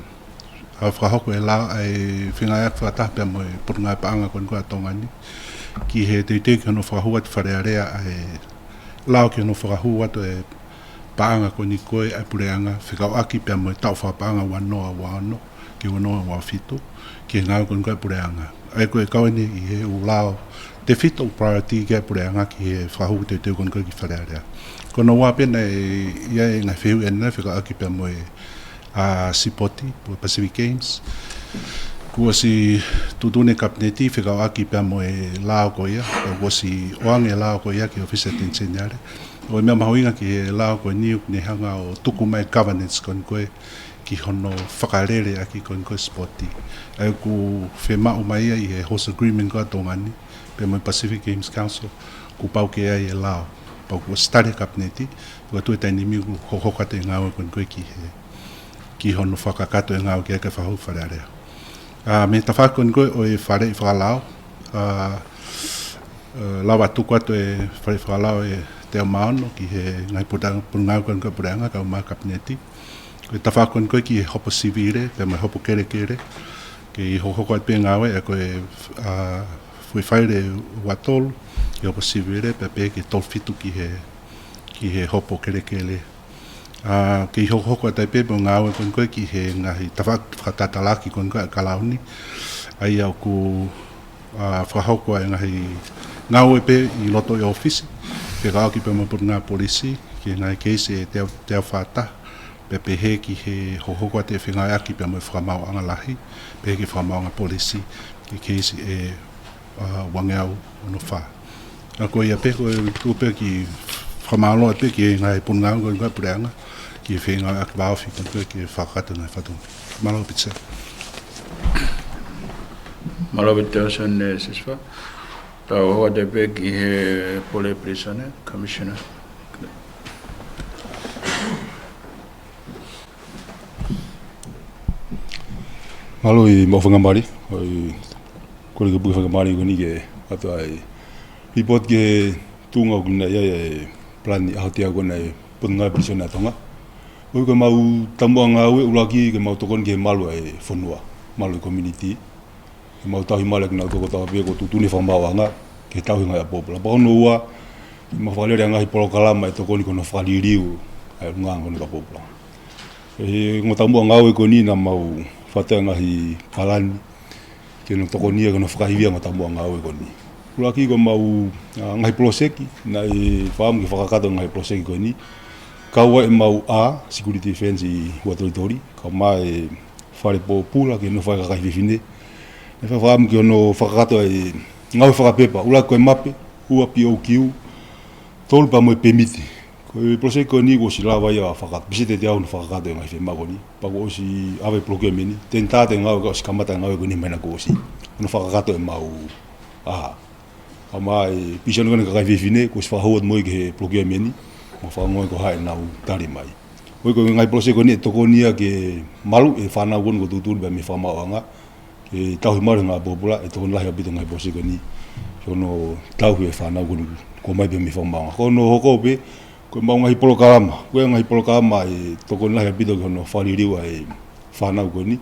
ʻa, fakahoko e lao, ʻa e fengāueʻaki fakataha pea mo e Potungāue Paʻanga ko eni ko ē ʻa Tonga ni, ki he teuteu ki hono fakahū atu Fale Alea ʻa e lao ki hono fakahū atu e paʻanga ko eni ko ē ʻa e puleʻanga, fekauʻaki pea mo e taʻu fakapaʻanga ua noa ua ono ki he ua noa ua fitu, ki he ngāue ko eni ko ē ʻa e puleʻanga. ʻA ia ko e kau eni ʻi he ʻū lao tefito, ʻū priority ki he puleʻanga ki he fakahū teuteu ko eni ko ē ki Fale Alea. Ko hono ua pē naʻe ʻi ai e ngaahi fehuʻi ʻanenai fekauʻaki pea mo e, ʻa, sipoti, pe ko e Pacific Games. Kuo ʻosi tuʻutuʻuni ʻe he Kapineti fekauʻaki pea mo e lao ko ia, pea kuo ʻosi ʻoange e lao ko ia ki he ʻOfisi ʻa e Attorney General. ʻA ia ko e meʻa mahuʻinga ki he lao ko eni ʻoku ne hanga ʻo tuku mai e governance ko eni ko ē ki hono fakalele ʻaki ko eni ko ē sipoti. ʻA ia ʻoku fiemaʻu mai ia ʻi he host agreement ko ē ʻa Tonga ni, pea mo e Pacific Games Council, kuo pau ke ʻi ai e lao. Pea kuo ʻosi tali ʻe he Kapineti, pea tuʻu he taimi ni kuo hokohoko atu e ngāue ko eni ko ē ki he, ki hono fakakakato e ngāue ki ai kae fakahū ki Fale Alea. ʻA, mei he tafaʻaki ko eni ko ē ʻo e faleʻi fakalao, ʻa, ʻe, lava tuku atu e faleʻi fakalao ʻe teau mā ono ki he ngaahi pota-, potungāue ko eni ko ē puleʻanga kae ʻumaʻā e Kapineti. Ko e tafaʻaki ko eni ko ē ki he hopo sivile, pea mo e hopo kelekele, ke hokohoko atu pē ngāue, ʻa ia ko e, ʻa, foʻi faile ua tolu ki he hopo sivile, pea pehē ki he tolu fitu ki he, ki he hopo kelekele. ʻA, ke hokohoko atu ai pē mo e ngāue ko eni ko ē ki he ngaahi tafaʻaki fakatatalaki ko eni ko ē ʻa e Kalauni. ʻA ia ʻoku, ʻa, fakahoko ai e ngaahi ngāue pē ʻi loto ʻi he ʻOfisi, fekauʻaki pea mo e Potungāue Polisi, ki he ngaahi keisi ʻe teau, teau fā taha, pea pehē ki he hokohoko atu e fengāueʻaki pea mo e Fakamaauʻanga Lahi, pehē ki he Fakamaauʻanga Polisi, ki he keisi ʻe, ʻa, uangeau ono fā. ʻA ia ko ia pē, ko e tuʻu pē ke fakamālō pē ki he ngaahi potungāue ko eni ko ē ʻa e puleʻanga, ki he fengāueʻaki vāofi ko eni ko ē ki he fakakakato e ngaahi fatongia. Mālō ʻaupito. Mālō ʻaupito Sēnesi Sisifā. Tau hoko atu pē ki he Pule Pilīsone, Commissioner. Mālō e maʻu faingamālie, ʻo e kole ke puke faingamālie ko eni ke ʻoatu ʻa e report ki he tuʻunga ʻoku ʻi ai ʻa e palani ʻaho teau ko eni ʻa e Potungāue Pilīsone ʻa Tonga. ʻOku ʻi ai ko ʻemau taumuʻa ngāue ʻuluaki ke mau tokoni ki he malu ʻa e fonua, malu ʻa e community. Ke mau tauhi malu ʻa kinautolu kotoa pē ʻoku tuʻutuʻuni ʻe he fakamaauʻanga ke tauhi e ngaahi ʻapi pōpula. Pea ko hono ua, ke mau fakalele ʻa e ngaahi polokalama ʻe tokoni ki hono fakaliliu ʻa e ʻulungaanga ko eni ʻa e ʻapi pōpula. ʻI he ongo taumuʻa ngāue ko eni naʻa mau fakaʻatā e ngaahi palani ke nau tokoni ia ki hono fakaivia e ongo taumuʻa ngāue ko eni. ʻUluaki ko ʻemau, ʻa, ngaahi poloseki, naʻe fakaʻamu ke fakakakato e ngaahi poloseki ko eni. Kau ai ʻemau, ʻa, security fence ʻi Huʻatolitoli, kae ʻumaʻā e fale pōpula ke nofo ai e kakai fefine. Naʻe fakaʻamu ke nau fakakakato e ngāue fakapepa, ʻuluaki ko e mape, ua P O Q, tolu pea mo e pemiti. Ko e poloseki ko eni kuo ʻosi lava ia ʻo fakakakato, pisi te te au hono fakakakato e ngaahi fiemaʻu ko eni. Pea kuo ʻosi ʻave procurement, tender atu e ngāue kae ʻosi kamata e ngāue ko eni he māhina kuo ʻosi. Hono fakakakato ʻemau, ʻa, kae ʻumaʻā e pisi ko eni ʻa e kakai fefine, kuo ʻosi fakahū atu mo ia ki he procurement, mo fakangoe ko hai ʻenau tali mai. Ko e, ko e ngaahi poloseki ko eni ʻe tokoni ia ke maluʻi e fānau ko eni kuo tuʻutuʻuni pē mei he fakamaauʻanga, ke tauhi malu e ngaahi ʻapi pōpula, ʻe tokoni lahi ʻaupito e ngaahi poloseki ko eni ki hono tauhi e fānau ko eni kuo ʻomai pē mei he fakamaauʻanga. Ko hono hoko pē, ko ʻemau ngaahi polokalama, ko e ngaahi polokalama ʻe tokoni lahi ʻaupito ki hono fakaliliu ʻa e fānau ko eni.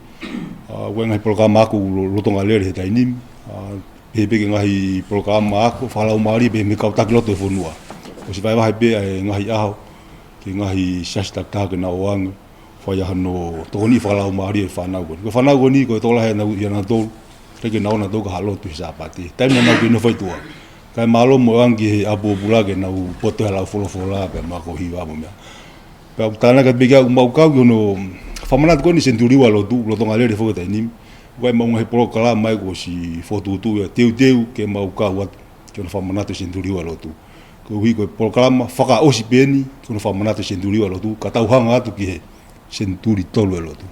ʻA, ʻoku ʻi ai e ngaahi polokalama ako ʻoku lo-, lolotonga lele he taimi ni. ʻA, pehē pē ki he ngaahi polokalama ako fakalaumālie pē mei he kau taki lotu ʻo e fonua. ʻOsi vahevahe pē ʻa e ngaahi ʻaho ki he ngaahi siasi takitaha ke nau ō ange ʻo fai ʻa hono tokoniʻi fakalaumālie e fānau ko eni. Ko e fānau ko eni, ko e tokolahi ʻia nautolu, ʻikai ke nau ō nautolu ki ha lotu he Sāpate. Taimi naʻa nau kei nofo ai tuʻa. Kae mālō mo e ō ange ki he ʻapi pōpula ke nau poto he lau folofola pea mo e ako hiva mo e meʻa. Pea ʻoku tānaki atu pē ki ai ʻoku mau kau ki hono fakamanatu ko eni e senituli ua ʻo e lotu, lolotonga lele foki he taimi ni. ʻOku ʻi ai ʻemau ngaahi polokalama ia kuo ʻosi fokotuʻutuʻu ia, teuteu ke mau kau atu ki hono fakamanatu e senituli ua ʻo e lotu. Koeʻuhi ko e polokalama fakaʻosi pē eni ki hono fakamanatu e senituli ua ʻo e lotu, ka tau hanga atu ki he senituli tolu ʻo e lotu.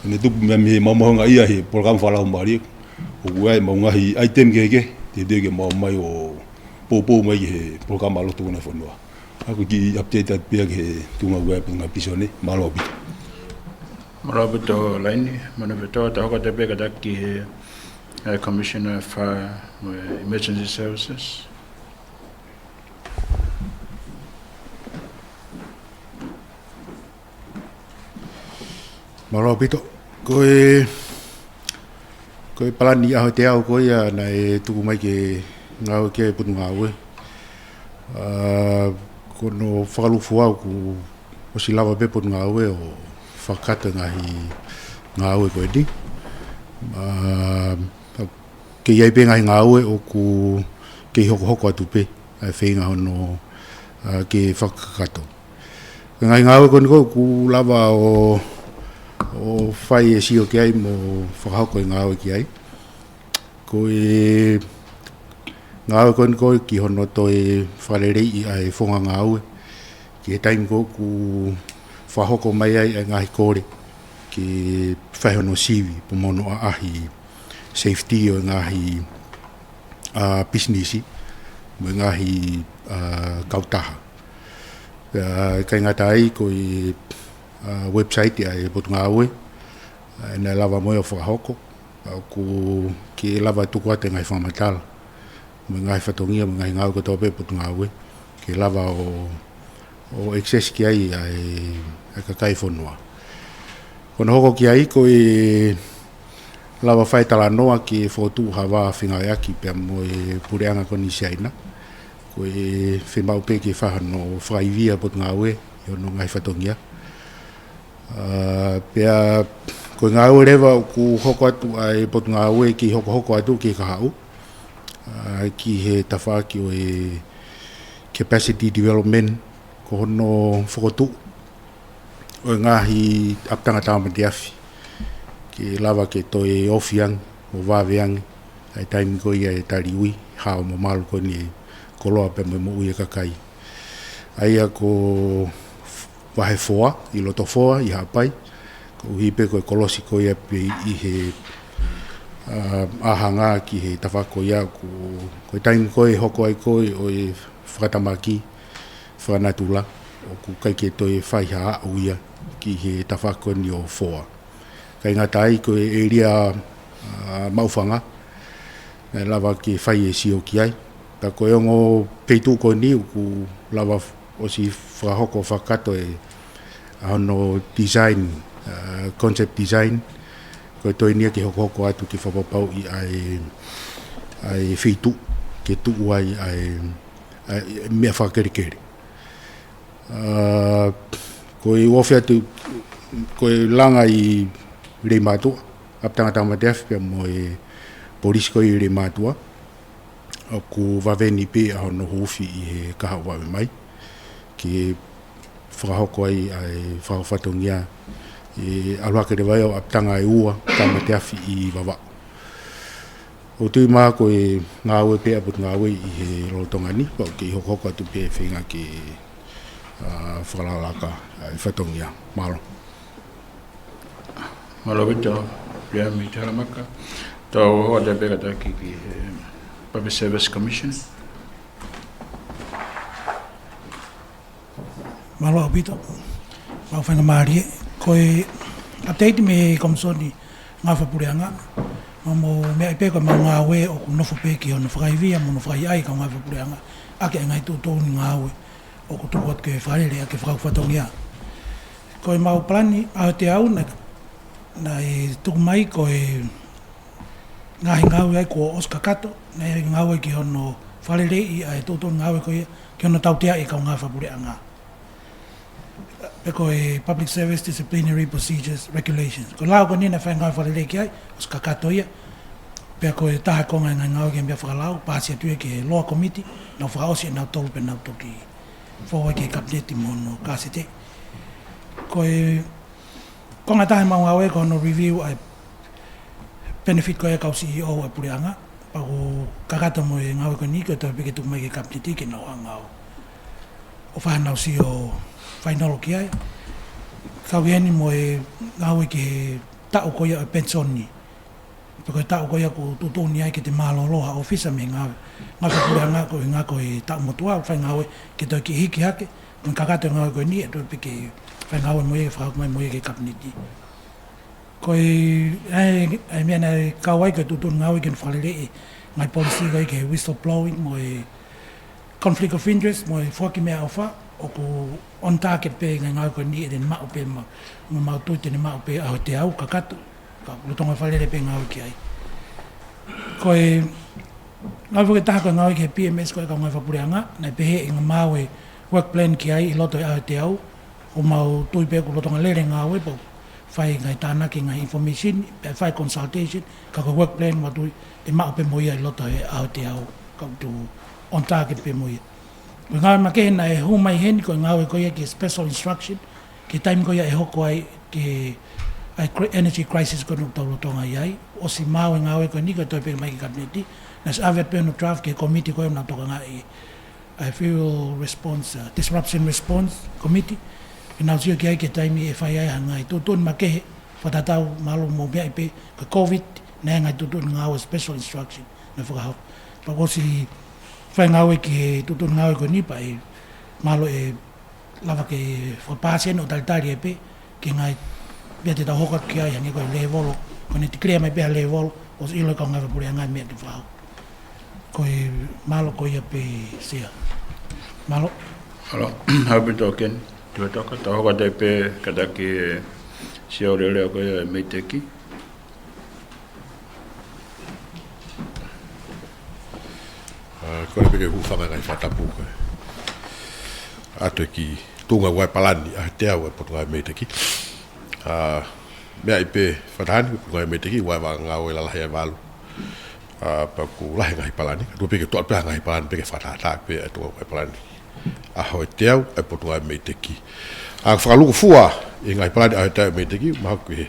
ʻE tupu meʻa mei he maumauhinga ia he polokalama fakalaumālie. ʻOku ʻi ai ʻemau ngaahi ʻaitemi kehekehe, teuteu ke mau ō mai ʻo poupou mai ki he polokalama lotu ʻo e fonua. ʻA ia ko e kiʻi update atu pē ia ki he tuʻunga ko ia ʻa e Potungāue Pisone. Mālō ʻaupito. Mālō ʻaupito Laini, Manavetoa, tau hoko atu pē kātaki ki he, eh, Commissioner for, eh, Emergency Services. Mālō ʻaupito. Ko e, ko e palani ʻaho teau ko ia naʻe tuku mai ke ngāue ki ai e Potungāue. ʻA, ko hono fakalūkufua ʻoku ʻosi lava pē Potungāue ʻo fakakakato e ngaahi ngāue ko eni. ʻA, kei ʻi ai pē ngaahi ngāue ʻoku kei hokohoko atu pē ʻa e feinga hono, ʻa, ke fakakakato. Ko e ngaahi ngāue ko eni ko ē ʻoku lava ʻo, ʻo fai e sio ki ai mo fakahoko e ngāue ki ai. Ko e ngāue ko eni ko ē ki hono toe fakaleleiʻi ʻa e founga ngāue ki he taimi ko ē ʻoku fakahoko mai ai ʻa e ngaahi kole ke fai hono sivi pea mo hono ʻaʻahi safety ʻo e ngaahi, ʻa, pisinisi mo e ngaahi, ʻa, kautaha. Pea ʻikai ngata ai, ko e, ʻa, website ʻa e Potungāue, ʻa, naʻe lava mo ia ʻo fakahoko, ʻa, ʻoku ke lava tuku atu e ngaahi fakamatala mo e ngaahi fatongia mo e ngaahi ngāue kotoa pē ʻa e Potungāue, ke lava ʻo, ʻo access ki ai ʻa e, ʻa e kakai e fonua. Ko hono hoko ki ai, ko e lava fai e talanoa ke fokotuʻu ha vā fengāueʻaki pea mo e puleʻanga ko eni ʻi Siaina. Ko e fiemaʻu pē ke fai hano fakaivia e Potungāue ʻi hono ngaahi fatongia. ʻA, pea ko e ngāue leva ʻoku hoko atu ʻa e Potungāue ke hokohoko atu ki he kahaʻu, ʻa, ki he tafaʻaki ʻo e capacity development, ko hono fokotuʻu ʻo e ngaahi ʻapitanga tāmate afi ke lava ke toe ofi ange mo vave ange ʻa e taimi ko ia e tali ui, hao mo malu ko eni e koloa pea mo e moʻui e kakai. ʻA ia ko vahe foa, ʻi loto foa, ʻi Haʻapai, koeʻuhi pē ko e kolosi ko ia pē ʻi he, ʻa, ʻāhanga ki he tafaʻaki ko ia, ko, ko e taimi ko ē hoko ai ko ē ʻo e fakatamaki fakanatula, ʻoku ʻikai ke toe fai ha aʻu ia ki he tafaʻaki ko eni ʻo foa. ʻIkai ngata ai, ko e ʻēlia, ʻa, maʻufanga naʻe lava ke fai e sio ki ai. Pea ko e ongo feituʻu ko eni ʻoku lava f-, ʻosi fakahoko fakakakato e, ʻa, hono design, ʻa, concept design, ko e toe ʻi ai ke hokohoko atu ke fakapapauʻi ʻa e, ʻa e feituʻu ke tuʻu ai ʻa e, ʻa e meʻa fakakelekele. ʻA, ko e ofi atu, ko e langa ʻi Leimātuʻa, ʻapitanga tāmate afi pea mo e polisi ko ē ʻi Leimātuʻa, ʻoku vave ni pē ʻa hono huufi ʻi he kahaʻu vave mai, ke fakahoko ai ʻa e fakafatongia ʻe ʻalu hake leva ia ʻo ʻapitanga ʻe ua tāmate afi ʻi Vavaʻu. ʻOku ou tui mai ko e ngāue pē ʻa e Potungāue ʻi he lolotonga ni, pea ʻoku kei hokohoko atu pē e feinga ke, ʻa, fakalakalaka ʻa e fatongia. Mālō. Mālō ʻaupito, Leami Talamaka. Tau hoko atu pē kātaki ki he Public Service Commission. Mālō ʻaupito. Mau faingamālie. Ko e update mei he Komisoni Ngāue Fakapuleʻanga. Mau meaʻi pē ko ʻemau ngāue ʻoku nofo pē ki hono fakaivia mo hono fakaʻaiʻai e kau ngāue fakapuleʻanga ʻaki e ngaahi tuʻutuʻuni ngāue ʻoku tuku atu ke fakalele ʻaki e fakakau fatongia. Ko ʻemau palani ʻaho teau naʻe Naʻe tuku mai ko e ngaahi ngāue ia kuo ʻosi kakato, naʻe ngāue ki hono fakaleleiʻi ʻa e tuʻutuʻuni ngāue ko ia ki hono tauteaʻi e kau ngāue fakapuleʻanga. Pe ko e Public Service Disciplinary Procedures Regulations. Ko e lao ko eni naʻe fai e ngāue fakalelei ki ai, ʻosi kakato ia. Pea ko e taha e konga e ngaahi ngāue ki he meʻa fakalau, paasi atu ia ki he Law Committee, nau fakaʻosi ʻe nautolu pea nau toki forward ki he Kapineti mo hono kāseti. Ko e konga ʻe taha ʻemau ngāue ko hono review ʻa e benefit ko ia e kau C E O ʻa e puleʻanga, pea ʻoku kakato mo e ngāue ko eni ko e toe pē ke tuku mai ki he Kapineti ke nau hanga ʻo fai haʻanau sio final ki ai. Kau ki heni mo e ngāue ki he taʻu ko ia ʻo e penisoni. Pe ko e taʻu ko ia ʻoku tuʻutuʻuni ai ke te mālōlō ha ʻōfisa mei he ngāue, ngāue fakapuleʻanga ko e ngāue ko e taʻu motuʻa, fai ngāue ke toe kiʻi hiki hake, mo e kakato e ngāue ko eni, ʻe toe pē ke fai ngāue mo ia, fakahoko mai mo ia ki he Kapineti. Ko e, ʻa e, ʻa e meʻa naʻe kau ai ko e tuʻutuʻuni ngāue ki hono fakaleleiʻi e ngaahi policy ko ia ki he whistleblowing mo e conflict of interest mo e foaki meʻaʻofa, ʻoku on target pē e ngaahi ngāue ko eni, ʻe te ne maʻu pē ma, ma mau tui te ne maʻu pē ʻaho ʻe teau kakato, ka lolotonga fakalele pē ngāue ki ai. Ko e ngāue foki ʻe taha ko e ngāue ki he P M S ko e kau ngāue fakapuleʻanga, naʻe pehē ʻe maʻu e work plan ki ai ʻi loto he ʻaho ʻe teau, ʻoku mau tui pē ʻoku lolotonga lele ngāue pea fai ngaahi tānaki, ngaahi information, pea fai consultation, ka ko e work plan mau tui ʻe maʻu pē mo ia ʻi loto he ʻaho ʻe teau, ka ʻoku on target pē mo ia. Ko e ngāue makehe naʻe hū mai heni ko e ngāue ko ia ki he special instruction, ki he taimi ko ia ʻe hoko ai ki he, ʻa e cri-, energy crisis ko eni ʻoku tau lolotonga ʻi ai, ʻosi maʻu e ngāue ko eni ko e toe pē mai ki he Kapineti, naʻe ʻosi ʻave atu pē hono draft ki he komiti ko ia ʻoku nau tokangaʻi ʻa e Fuel Response, uh, Disruption Response Committee, ke nau sio ki ai ki he taimi ʻe fai ai ha ngaahi tuʻutuʻuni makehe, fakatatau mahalo mo e meʻa pē ko e COVID, naʻe ngaahi tuʻutuʻuni ngāue special instruction naʻe fakahoko. Pea kuo ʻosi fai ngāue ki he tuʻutuʻuni ngāue ko eni pea ʻe mahalo ʻe lava ke fakapaasi ʻo talitali ai pē ki he ngaahi meʻa te tau hoko atu ki ai, hangē ko e lēvolo, ko ʻene declare mai pē ha lēvolo, ʻosi ʻilo ʻe he kau ngāue fakapuleʻanga e meʻa te fakahoko. Ko e mālō ko ia pē Sea. Mālō. Mālō, haʻu pē Tokeni, Tuʻatoka, tau hoko atu pē kātaki e Sea ʻo e leʻo ko ia e MEIDECC. ʻA, ko e pehē ke u hūfanga he ngaahi fakatapu ko ē. ʻA e ki he tuʻunga ʻa e palani ʻaho ʻe teau ʻa e Potungāue MEIDECC. ʻA, meʻa pē fakataha ni, Potungāue MEIDECC, ʻoku ʻi ai e ngāue lalahi ʻe valu. ʻA, pea ʻoku lahi e ngaahi palani, ka tuku pē ke tuʻu atu pē ha ngaahi palani pē ke fakatātā pē ʻa e tuʻunga ʻa e palani ʻaho ʻe teau ʻa e Potungāue MEIDECC. ʻA, fakalūkufua ʻi he ngaahi palani ʻaho ʻe teau ʻa e MEIDECC, mahalo ko e,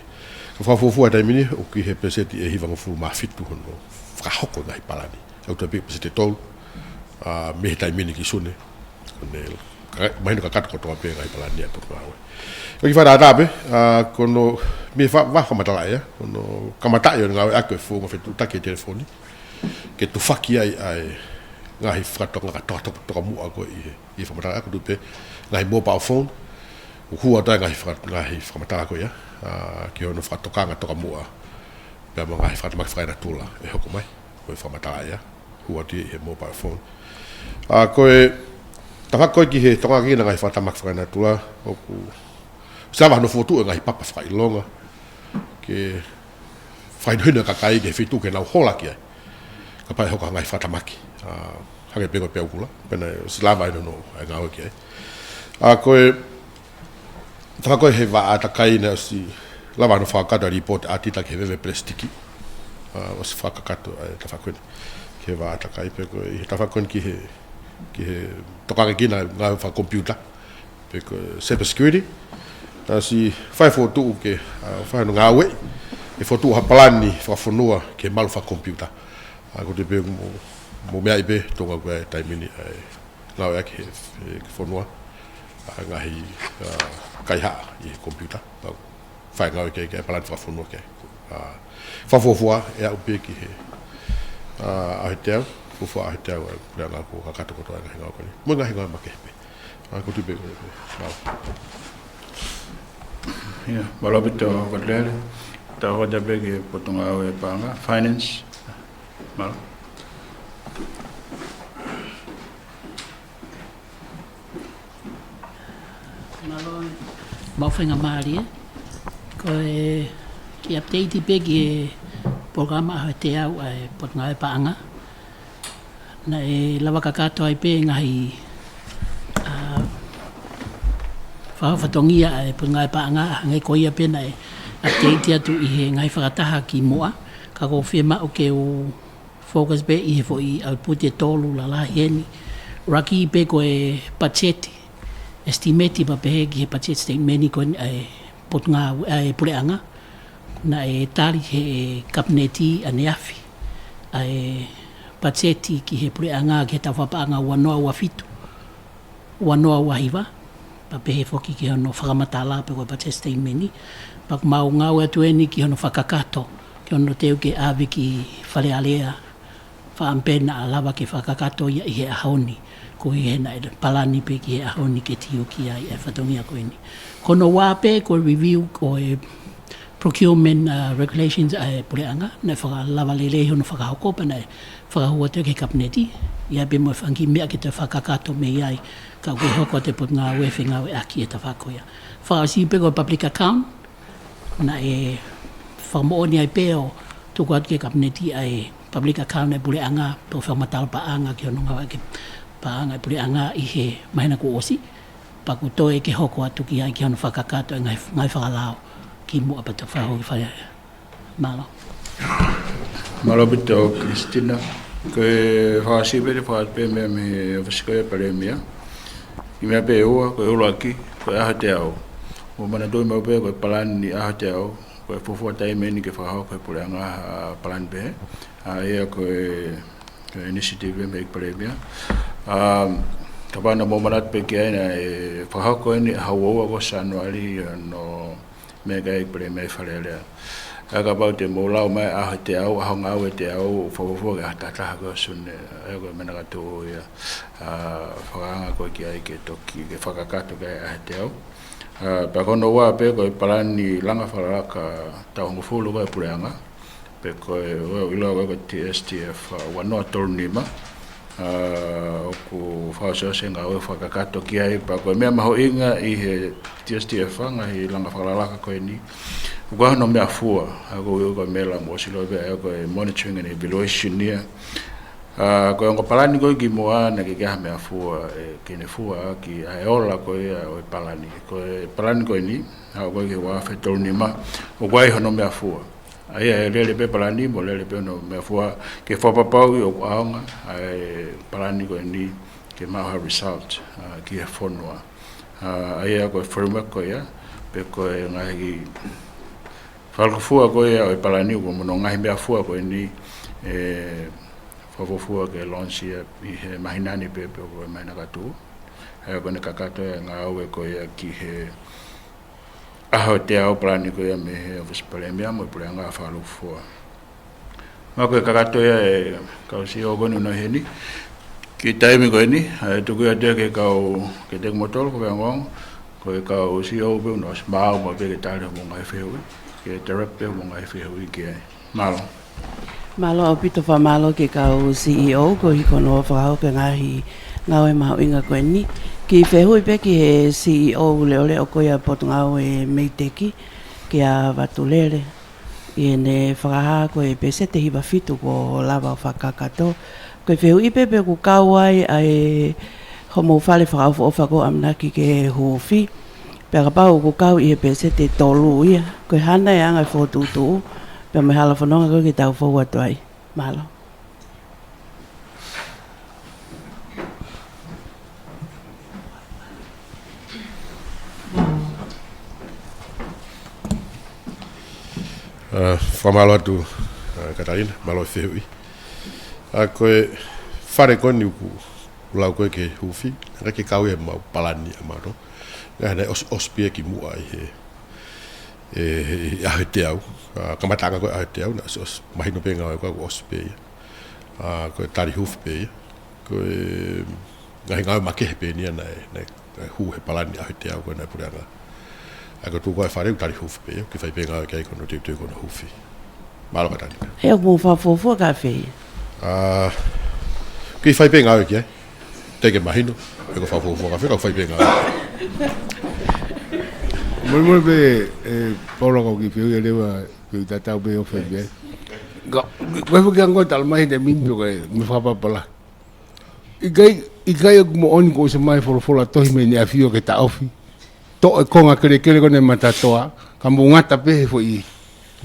ko e fakafuofua he taimi ni, ʻoku ʻi he pēseti ʻe hivangofulu mā fitu hono fakahoko e ngaahi palani. ʻOku toe pē pēseti ʻe tolu, ʻa, mei he taimi ni ki Sune. Ko ʻene, ka, mahino kakato kotoa pē e ngaahi palani ʻa e Potungāue. Ko e kiʻi fakatātā pē, ʻa, ko hono, mei he fa-, vā fakamatala ia, ko hono kamataʻi ʻo e ngāueʻaki ʻo e founga fetuʻutaki ʻi he telefoni ke tufaki ai ʻa e ngaahi fakatokanga toka, toka, tokamuʻa ko ē ʻi he, ʻi he fakamatala ʻoku tuʻu pē, ngaahi mobile phone, ʻoku hū atu ai e ngaahi faka-, ngaahi fakamatala ko ia, ʻa, ki hono fakatokanga tokamuʻa pea mo e ngaahi fakatamaki fakaenatula ʻe hoko mai, ko e fakamatala ia, hū atu ia ʻi he mobile phone. ʻA, ko e tafaʻaki ko ē ki he tokanga ki he ngaahi fakatamaki fakaenatula, ʻoku ʻosi lava hono fokotuʻu e ngaahi papa fakaʻilonga ke fakahinohino e kakai ki he feituʻu ke nau hola ki ai kapau ʻe hoko ha ngaahi fakatamaki. ʻA, hangē pē ko e peau kula, pea naʻe ʻosi lava ai hono, ʻa e ngāue ki ai. ʻA, ko e tafaʻaki ko ē he vā ʻātakai naʻe ʻosi lava hono fakakakato e lipooti ʻa e ʻatita ki he veve pelesitiki. ʻA, ʻosi fakakakato ʻa e tafaʻaki ko eni ki he vā ʻātakai, pea ko e tafaʻaki ko eni ki he, ki he tokangaʻi e ngāue fakakomipiuta, pe ko e cyber security. Naʻe ʻosi fai e fokotuʻu ke, ʻa, fai hono ngāueʻi e fokotuʻu ha palani fakafonua ki he malu fakakomipiuta. ʻA, ʻoku tuʻu pē mo, mo meʻa pē tuʻunga ko ē he taimi ni ʻa e ngāueʻaki he, he fonua ʻa e ngaahi, ʻa, kaihaʻa ʻi he komipiuta. Pea fai e ngāue ki he, ki he palani fakafonua ki ai. ʻA, fakafuofua ʻe aʻu pē ki he, ʻa, ʻaho ʻe teau, fuofua ʻaho ʻe teau ʻa e puleʻanga kuo kakato kotoa e ngaahi ngāue ko eni. Mo e ngaahi ngāue makehe pē. ʻA, ʻoku tuʻu pē ko ē. Mālō. ʻIo, mālō ʻaupito Kotolele. Tau hoko atu pē ki he Potungāue Paʻanga, Finance. Mālō. Mālō. Mau faingamālie. Ko e Kiʻi update pē ki he polokalama ʻaho ʻe teau ʻa e Potungāue Paʻanga. Naʻe lava kakato ai pē ngaahi, ʻa, fakafatongia ʻa e Potungāue Paʻanga, hangē ko ia pē naʻe update atu ʻi he ngaahi fakataha kimuʻa, ka ʻoku ou fiemaʻu ke u focus pē ʻi he foʻi output ʻe tolu lalahi heni. ʻUluaki pē ko e budget, estimate pea pehē ki he budget statement ko eni ʻa e Potungāue, ʻa e Puleʻanga. Naʻe tali he Kapineti ʻaneafi ʻa e budget ki he Puleʻanga ki he tau fakapaʻanga ua noa ua fitu, ua noa ua hiva, pea pehē foki ki hono fakamatala pe ko e budget statement. Pea ʻoku mau ngāue atu eni ki hono fakakakato, ki hono teu ke ʻave ki Fale Alea, fakaʻamu pē naʻa lava ke fakakakato ia ʻi he ʻaho ni, koeʻuhi he naʻe palani pē ki he ʻaho ni ke tiu ki ai e fatongia ko eni. Ko hono ua pē ko e review ʻo e procurement, uh, regulations ʻa e Puleʻanga, naʻe fakalava lelei hono fakahoko pea naʻe fakahū atu ki he Kapineti, ʻi ai pē mo e fanga kiʻi meʻa ke toe fakakakato mei ai, ka ʻoku hoko atu e Potungāue fengāueʻaki e tafaʻaki ko ia. Fakaʻosi pē ko e public account, naʻe fakamoʻoni ai pē ʻo tuku atu ki he Kapineti ʻa e public account ʻa e Puleʻanga, pe ko e fakamatala paʻanga ki hono ngāueʻaki e paʻanga ʻa e Puleʻanga ʻi he māhina kuo ʻosi, pea ʻoku toe ke hoko atu ki ai ki hono fakakakato e ngaahi, ngaahi fakalao kimuʻa pea toe fakahoko ki Fale Alea. Mālō. Mālō ʻaupito Christina. Ko e fakaʻosi pē, fakaʻosi pē meʻa mei he ʻŌfisi ko ia ʻo e Palēmia. Kiʻi meʻa pē ʻe ua, ko e ʻuluaki, ko e ʻaho ʻe teau. Mou manatuʻi maʻu pē ko e palani ʻaho ʻe teau, ko e fuofua taimi eni ke fakahoko ʻe he Puleʻanga ha palani pehē. ʻA ia ko e, ko e initiative mei he Palēmia. Um, kapau naʻa mou manatu pē ki ai, naʻe fakahoko eni ʻaho ua ua ko Sānuali, ʻa hono meʻa ki ai e Palēmia ʻi Fale Alea. ʻA ia kapau te mou lau mai ʻaho ʻe teau, ʻaho ngāue ʻe teau, ʻoku fuofua ki he ʻaho taha taha ko Sune, ʻa ia ko e meʻa naʻe tuʻu ia, ʻa, fakaanga ko ē ki ai ke toki, ke fakakakato ki ai ʻaho ʻe teau. ʻA, pea ko hono ua pē ko e palani langa fakalakalaka taʻu hongofulu ko ē ʻa e Puleʻanga, pe ko e, ʻoku ʻiloa ko e T S T F, ʻa, ua noa tolu nima, ʻa, ʻoku fakaʻosiʻosi e ngāue fakakakato ki ai, pea ko e meʻa mahuʻinga ʻi he T S T F, ʻa, ngaahi langa fakalakalaka ko eni, ʻoku ʻi ai hono meʻafua, ʻa, ko e, ko e meʻa lā mou ʻosi ʻilo pē, ʻa, ko e monitoring and evaluation ia. ʻA, ko e ongo palani ko ē kimuʻa naʻe ʻikai ke ʻi ai ha meʻafua, ʻe, ke ne fua ʻaki, ʻa e ola ko ia ʻo e palani. Ko e palani ko eni, ʻa, ko e ki he ua afe tolu nima, ʻoku ʻi ai hono meʻafua. ʻA ia ʻe lele pē palani mo lele pē hono meʻafua ke fakapapauʻi ʻoku ʻaonga ʻa e palani ko eni ke maʻu ha result, ʻa, ki he fonua. ʻA, ʻa ia ko e framework ko ia, pe ko e ngaahi fakalūkufua ko ia ʻo e palani ʻoku mo hono ngaahi meʻafua ko eni, ʻe fakafuofua ke launch ia ʻi he māhina ni pē pe ko e māhina ka tuʻu. ʻA ia ko ʻene kakato e ngāue ko ia ki he ʻaho ʻe teau palani ko ia mei he ʻŌfisi Palēmia mo e Puleʻanga fakalūkufua. Pea ko e kakato ia e kau C E O ko eni ʻoku nau ʻi heni. Kiʻi taimi ko eni, ʻe tuku atu ia ki he kau, kiate kimoutolu ko e ongoongo, ko e kau C E O pē ʻoku nau ʻosi maau maʻu pē ke tali hoʻomou ngaahi fehuʻi, ke direct pē hoʻomou ngaahi fehuʻi ki ai. Mālō. Mālō ʻaupito, fakamālō ki he kau C E O koeʻuhi ko hono fakahoko e ngaahi ngāue mahuʻinga ko eni. Kiʻi fehuʻi pē ki he C E O leʻoleʻo ko ia ʻo e Potungāue Meiteki, kia Vatulele. ʻI heʻene fakahā ko e peseti ʻe hiva fitu kuo lava ʻo fakakakato. Ko e fehuʻi pē pe ʻoku kau ai ʻa e hoʻomou fale fakaʻofoʻofa ko ē ʻamanaki ke huufi. Pea kapau ʻoku kau ʻi he peseti ʻe tolu ia, ko e hā nai e anga e fokotuʻutuʻu, pea mo e hala fononga ko ē ke tau fou atu ai. Mālō. ʻA, fakamālō atu, ʻa, Katalina, mālō e fehuʻi. ʻA, ko e fale ko eni ʻoku lau ko ē ke huufi, naʻe ʻikai ke kau ia he mau palani ʻamautolu. Naʻe ʻosi, ʻosi pē ia kimuʻa ʻi he, ʻe, ʻi he ʻaho ʻe teau. ʻA, kamataʻanga ko ē ʻaho ʻe teau, naʻe ʻosi, ʻosi, mahino pē ngāue ko ē ʻoku ʻosi pē ia. ʻA, ko e tali huufi pē ia. Ko e ngaahi ngāue makehe pē eni ia naʻe, naʻe, naʻe hū he palani ʻaho ʻe teau ko ē naʻe Puleʻanga. ʻA, ko e tuʻu ko ē e fale ʻoku tali huufi pē ia, ke fai pē ngāue ki ai ko hono teuteu ko hono huufi. Mālō Katalina. ʻE, ʻoku mou fakafuofua ki fē ia? ʻA, ke fai pē ngāue ki ai. Teʻeki ke mahino, ʻe ko e fakafuofua ki fē, ka fai pē ngāue. Molemole pē, ē, Paula, ko e kiʻi fehuʻi ʻe leva, fehuʻi tatau pē ʻo fai pē. Ka, ko e fuʻu kiʻi ango tala mai he taimi ni pē ko e, meʻa fakapapala. ʻIkai, ʻikai ʻoku moʻoni kuo ʻosi ʻomai folofola tohi mei he ʻAfio ke taʻofi. Toʻo e konga kelekele ko ē ʻi Matatoa, ka mou ngata pē he foʻi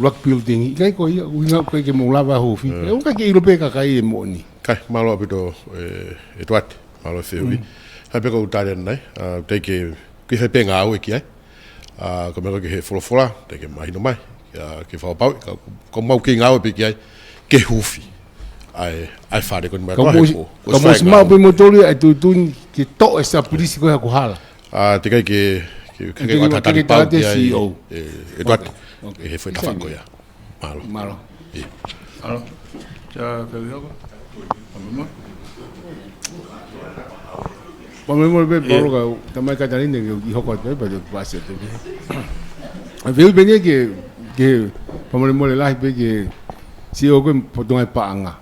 Rock Building. ʻIkai ko ia, ʻuhinga ʻoku ʻikai ke mou lava huufi. Mm. ʻE, ʻoku ʻikai ke ʻilo pē ʻe he kakai ʻe moʻoni. Kai, mālō ʻaupito, ē, ʻEtuate, mālō e fehuʻi. Mm. Haʻu pē ko ʻeku tali ʻanenai, ʻa, teʻeki ke fai pē ngāue ki ai. ʻA, ko e meʻa ko ē ki he folofola, teʻeki ke mahino mai. ʻA, ke fakapapauʻi, ka, ka mau kei ngāue pē ki ai, ke huufi. ʻA e, ʻa e fale ko eni mai. Ka ko e mou, he ko, ko ka e mou ʻosi ngāue. Maʻu pē moutolu ʻa e tuʻutuʻuni ke toʻo e sub-lease ko ē ʻoku hala. ʻA, teʻeki ke, ke, ke, ke, ke, ke tali pau ki ai, ʻe, ʻEtuate. Ok, ok. ʻI he foʻi tafaʻaki ko ia. Mālō. Mālō. ʻIo. Mālō. Kia Kevihoko. Pamemo. Pamemo pē, ʻIo. Paula, ka, tamai Katalina ke ʻi hoko atu pē, pea te u pasi atu pē. ʻA e fehuʻi pē eni ke, ke, pamemo lahi pē ki he C E O ko ē Potungāue Paʻanga.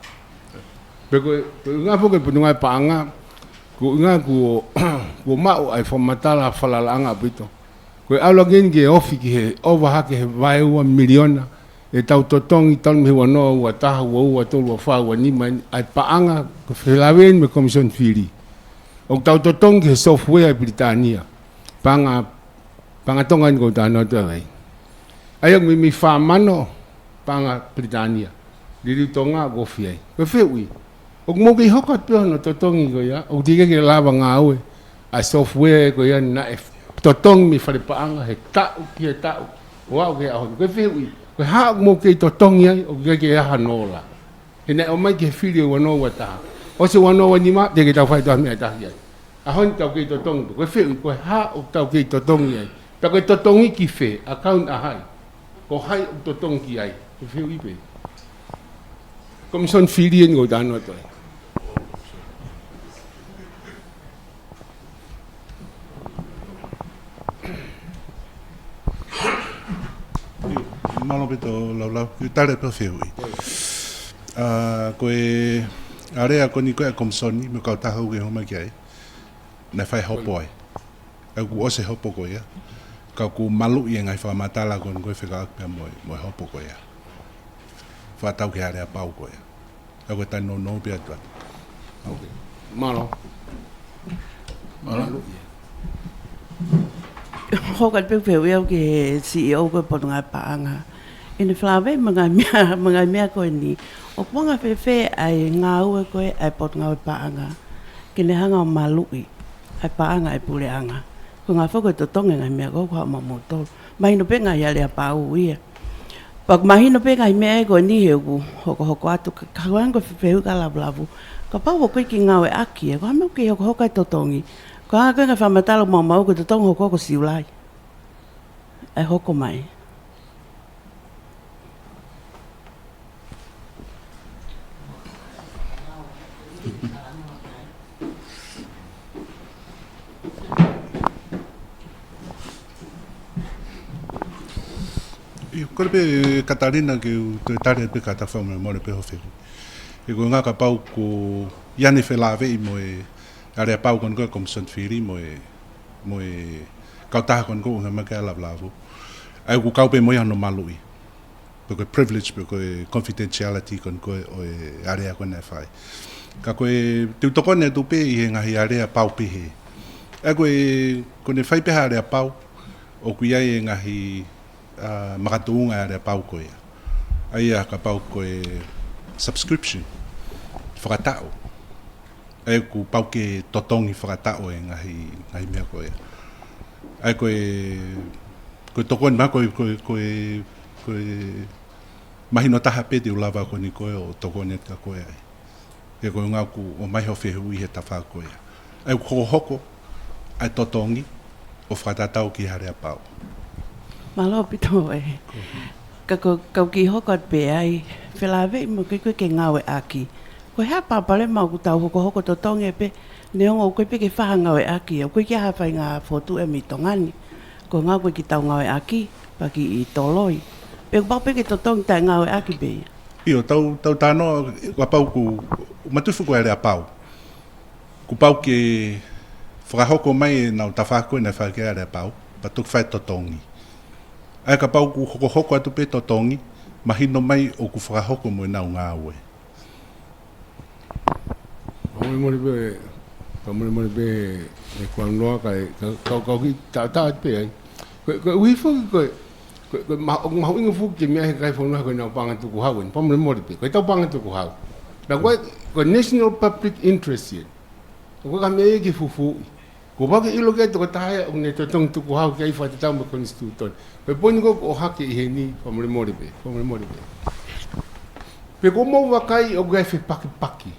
Pea ko e, ko e ʻuhinga foki e Potungāue Paʻanga, ko e ʻuhinga kuo, kuo maʻu ai fakamatala falalaʻanga ʻaupito. Ko e ʻalu ange eni ke ofi ki he ʻova hake he vaeua miliona, ʻetau totongi talu mei he ua noa, ua taha, ua ua, tolu, ua fā, ua nima eni, ʻa e paʻanga ko e felāveʻi eni mo e Komisoni Fili. ʻOku tau totongi ki he software ʻa e Pilitānia. Paʻanga, paʻanga Tonga eni ʻoku ou talanoa atu ai. ʻA ia ʻoku meimei fā mano paʻanga Pilitānia. Liliu Tonga ʻoku ofi ai. Ko e fehuʻi, ʻoku mou kei hoko atu pē hono totongi ko ia, ʻoku teʻeki ke lava ngāue ʻa e software ko ia naʻe totongi mei fale paʻanga he taʻu ki he taʻu, ʻo aʻu ki he ʻaho ni. Ko e fehuʻi, ko e hā ʻoku mou kei totongi ai, ʻoku ʻikai ke ʻi ai hano ola. He naʻe ʻomai ki he fili ʻo e ua noa ua taha. ʻOsi e ua noa ua nima, teʻeki ke tau fai ha meʻa ʻe taha ki ai. ʻAho ni tau kei totongi, ko e fehuʻi, ko e hā ʻoku tau kei totongi ai. Pea ko e totongi ki fē, account ʻa hai. Ko hai ʻoku totongi ki ai. Ko e fehuʻi pē. Komisoni Fili eni ʻoku ou talanoa atu ai. Mālō ʻaupito Laulau, kiʻi tali pē ʻo fehuʻi. ʻA, ko e area ko eni ko e Komisoni, mo e kautaha ʻoku ke hū mai ki ai. Naʻe fai hopo ai. ʻA ia kuo ʻosi e hopo ko ia. Ka kuo maluʻi e ngaahi fakamatala ko eni ko e fekauʻaki pea mo e, mo e hopo ko ia. Fakatau ki he area pau ko ia. ʻA ia ko e taʻe nounou pē atu atu. Ok. Mālō. Mālō. Hoko atu pē fehuʻi au ki he C E O ko e Potungāue Paʻanga. ʻI heʻene felāveʻi mo e ngaahi meʻa, mo e ngaahi meʻa ko eni. ʻOku anga fēfē ʻa e ngāue ko ē ʻa e Potungāue Paʻanga ke ne hanga ʻo maluʻi ʻa e paʻanga ʻa e puleʻanga. Ko e ʻuhinga foki ko e totongi e ngaahi meʻa ko ē ʻoku haʻu maʻamoutolu. Mahino pē ngaahi area pau ia. Pea ʻoku mahino pē ngaahi meʻa ko eni he ʻoku hokohoko atu ka, ka hangē ko e fehuʻi kia Lavulavu. Kapau ʻoku ʻikai ke ngāueʻaki ia, ko e hā e meʻa ʻoku kei hokohoko ai e totongi. Ko e hā ko e ngaahi fakamatala ʻoku maumau ko e totongi hokohoko Siulai. ʻE hoko mai. ʻIo, kole pē Katalina ke u toe tali pē ka ta fakamolemole pē hoʻo fehuʻi. He ko e ʻuhinga kapau ʻoku ʻi ai ʻene felāveʻi mo e area pau ko eni ko e Komisoni Fili mo e, mo e kautaha ko eni ko e ʻuhinga mai ki ai ʻa Lavulavu. ʻA ia ʻoku kau pē mo ia hono maluʻi. Pe ko e privilege, pe ko e confidentiality ko eni ko e ʻo e area ko eni naʻe fai. Ka ko e te u tokoni atu pē ʻi he ngaahi area pau pehē. ʻA ia ko e, ko ʻene fai pē ha area pau, ʻoku ʻi ai e ngaahi, ʻa, makatuʻunga area pau ko ia. ʻA ia kapau ko e subscription, fakataʻu. ʻA ia kuo pau ke totongi fakataʻu e ngaahi, ngaahi meʻa ko ia. ʻA ia ko e, ko e tokoni mai ko e, ko e, ko e, ko e mahino taha pē te u lava ko eni ko e ʻo tokoni atu kia koe ai. He ko e ʻuhinga ʻoku ʻomai hoʻo fehuʻi he tafaʻaki ko ia. ʻA ia ʻoku hokohoko ʻa e totongi ʻo fakatatau ki he area pau. Mālō ʻaupito ē. Ka ko, kau kiʻi hoko atu pē ai, felāveʻi mo e ʻikai ke ngāueʻaki. Ko e hā e palopalema ʻoku tau hokohoko totongi ai pē, neongo ʻoku ʻikai pē ke faʻa ngāueʻaki, ʻoku ʻikai ke ʻi ai ha faʻahinga fokotuʻu ia mei Tonga ni. Ko e ʻuhinga ʻoku ʻikai ke tau ngāueʻaki, pea kiʻi toloi. Pea ʻoku pau pē ke totongi taʻe ngāueʻaki pē ia. ʻIo, tau, tau talanoa, kapau ʻoku, matufu ko e area pau. Kuo pau ke fakahoko mai ʻenau tafaʻaki ko ē naʻe fai ki ai e area pau, pea toki fai e totongi. ʻA ia kapau ʻoku hokohoko atu pē totongi, mahino mai ʻoku fakahoko mo ʻenau ngāue. Fakamolemole pē, fakamolemole pē, ʻe Kuanoa, kae, ka, ka, ka ʻoku kiʻi taʻataʻa pē ai. Ko, ko e ʻuhi foki ko e, ko, ko e ma-, ʻoku mahuʻinga foki ke meʻa he kakai fonua ko ʻenau paʻanga tukuhau eni. Fakamolemole pē, ko ʻetau paʻanga tukuhau. Na ko e, ko e national public interest eni. ʻOku ʻikai ha meʻa ia ke fufuuʻi. Kuo pau ke ʻilo ki ai e tokotaha ia ʻoku ne totongi tukuhau ki ai fakatatau mo e konisitūtone. Ko e poini ko ē ʻoku ʻohake ʻi heni, fakamolemole pē, fakamolemole pē. Pea ʻoku mou vakai ʻoku ʻi ai e fepakipaki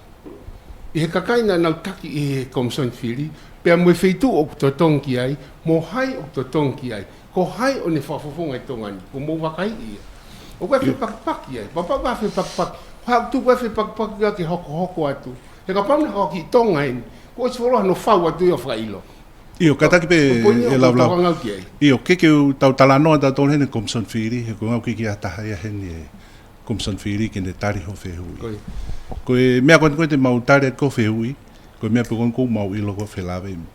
ʻi he kakai naʻa nau taki ʻi he Komisoni Fili, pea mo e feituʻu ʻoku totongi ki ai, mo hai ʻoku totongi ki ai, ko hai ʻoku ne fakafofongaʻi ʻa Tonga ni, ʻoku mou vakaiʻi ia. ʻOku ʻi ai e fepakipaki ai, pea kapau ʻoku ʻi ai e fepakipaki, haʻu atu ko e fepakipaki ia ke hokohoko atu. He kapau naʻe hoko ki Tonga eni, kuo ʻosi fuoloa hono fau atu ia ʻo fakaʻilo. ʻIo, kātaki pē, ko e poini ia ʻe ʻoku Laulau. Tau ngāue ki ai. ʻIo, ke ke u tau talanoa tautolu heni Komisoni Fili, he ʻoku ou ngāue ki he taha ia heni ʻi he Komisoni Fili ke ne tali hoʻo fehuʻi. Ko ia. Ko e meʻa ko eni ko ē te mau tali atu ki hoʻo fehuʻi, ko e meʻa pē ko eni ʻoku mau ʻilo ko e felāveʻi mo.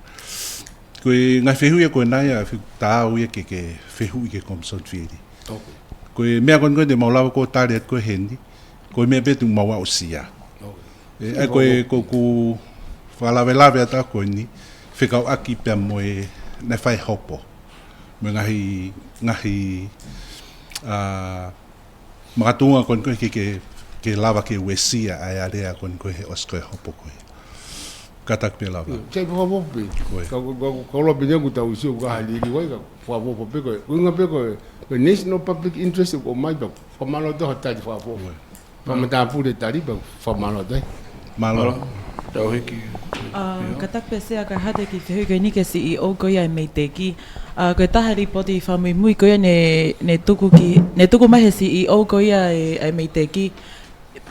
Ko e ngaahi fehuʻi ia ko ena ia, ʻoku taau ia ke, ke fehuʻi ki he Komisoni Fili. Ok. Ko e meʻa ko eni ko ē te mau lava ʻo tali atu ko ē heni, ko e meʻa pē te mau aʻusia. Ok. ʻE, ʻa ia ko e, ko ʻeku fakalavelave atu ko eni, fekauʻaki pea mo e naʻe fai hopo. Mo e ngaahi, ngaahi, ʻa, makatuʻunga ko eni ko ē ke, ke, ke lava ke uesia ʻa e alea ko eni ko ē he ʻosi ko ē hopo ko ē. Kātaki pē Laulau. Sai, fakafofonga pē. Ko ia. Ka, ka, ka, ka ʻoku lava pē ʻeku tau sio ki ha liliu ai ka fakafofonga pē ko e. Ko e ʻuhinga pē ko e, ko e national public interest ʻoku ʻomai pē. Fakamālō atu hoʻo tali fakafofonga. Ko e matāpule tali pē, fakamālō atu ai. Mālō. Mālō. Tau hiki. ʻA, kātaki pē Sea Kaihata ki he fehuʻi ko eni ki he C E O ko ia ʻa e MEIDECC. ʻA, ko e taha e līpooti fakamuimui ko ia naʻe, naʻe tuku ki, naʻe tuku mai he C E O ko ia ʻa e, ʻa e MEIDECC.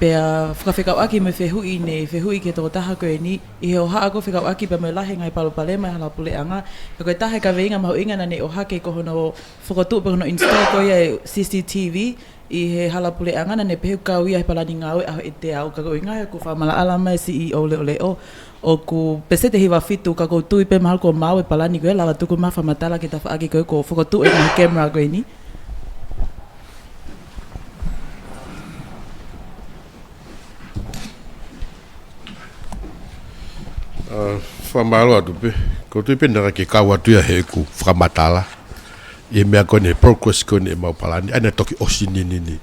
Pea fakafekauʻaki mo e fehuʻi naʻe fehuʻi ki he tokotaha ko eni, ʻi he ʻohake ko ē fekauʻaki pea mo e lahi e ngaahi palopalema ʻi he hala puleʻanga. Pea ko e taha e kaveinga mahuʻinga naʻa ne ʻohake ko hono fokotuʻu pe ko hono install ko ia e C C T V, ʻi he hala puleʻanga naʻa ne pehē ʻoku kau ia he palani ngāue ʻaho ʻe teau, ka ko e ʻuhinga he ʻoku fakamaʻalaʻala mai e C E O leʻoleʻo, ʻoku peseti ʻe hiva fitu, ka ʻoku ou tui pē mahalo kuo maau e palani ko ē, lava tuku mai ha fakamatala ki he tafaʻaki ko ē kuo fokotuʻu e ngaahi camera ko eni. ʻA, fakamālō atu pē. ʻOku ou tui pē naʻe ʻikai ke kau atu ia heʻeku fakamatala ʻi he meʻa ko eni, progress ko eni ʻemau palani, ʻa ia naʻe toki ʻosi ni, ni, ni.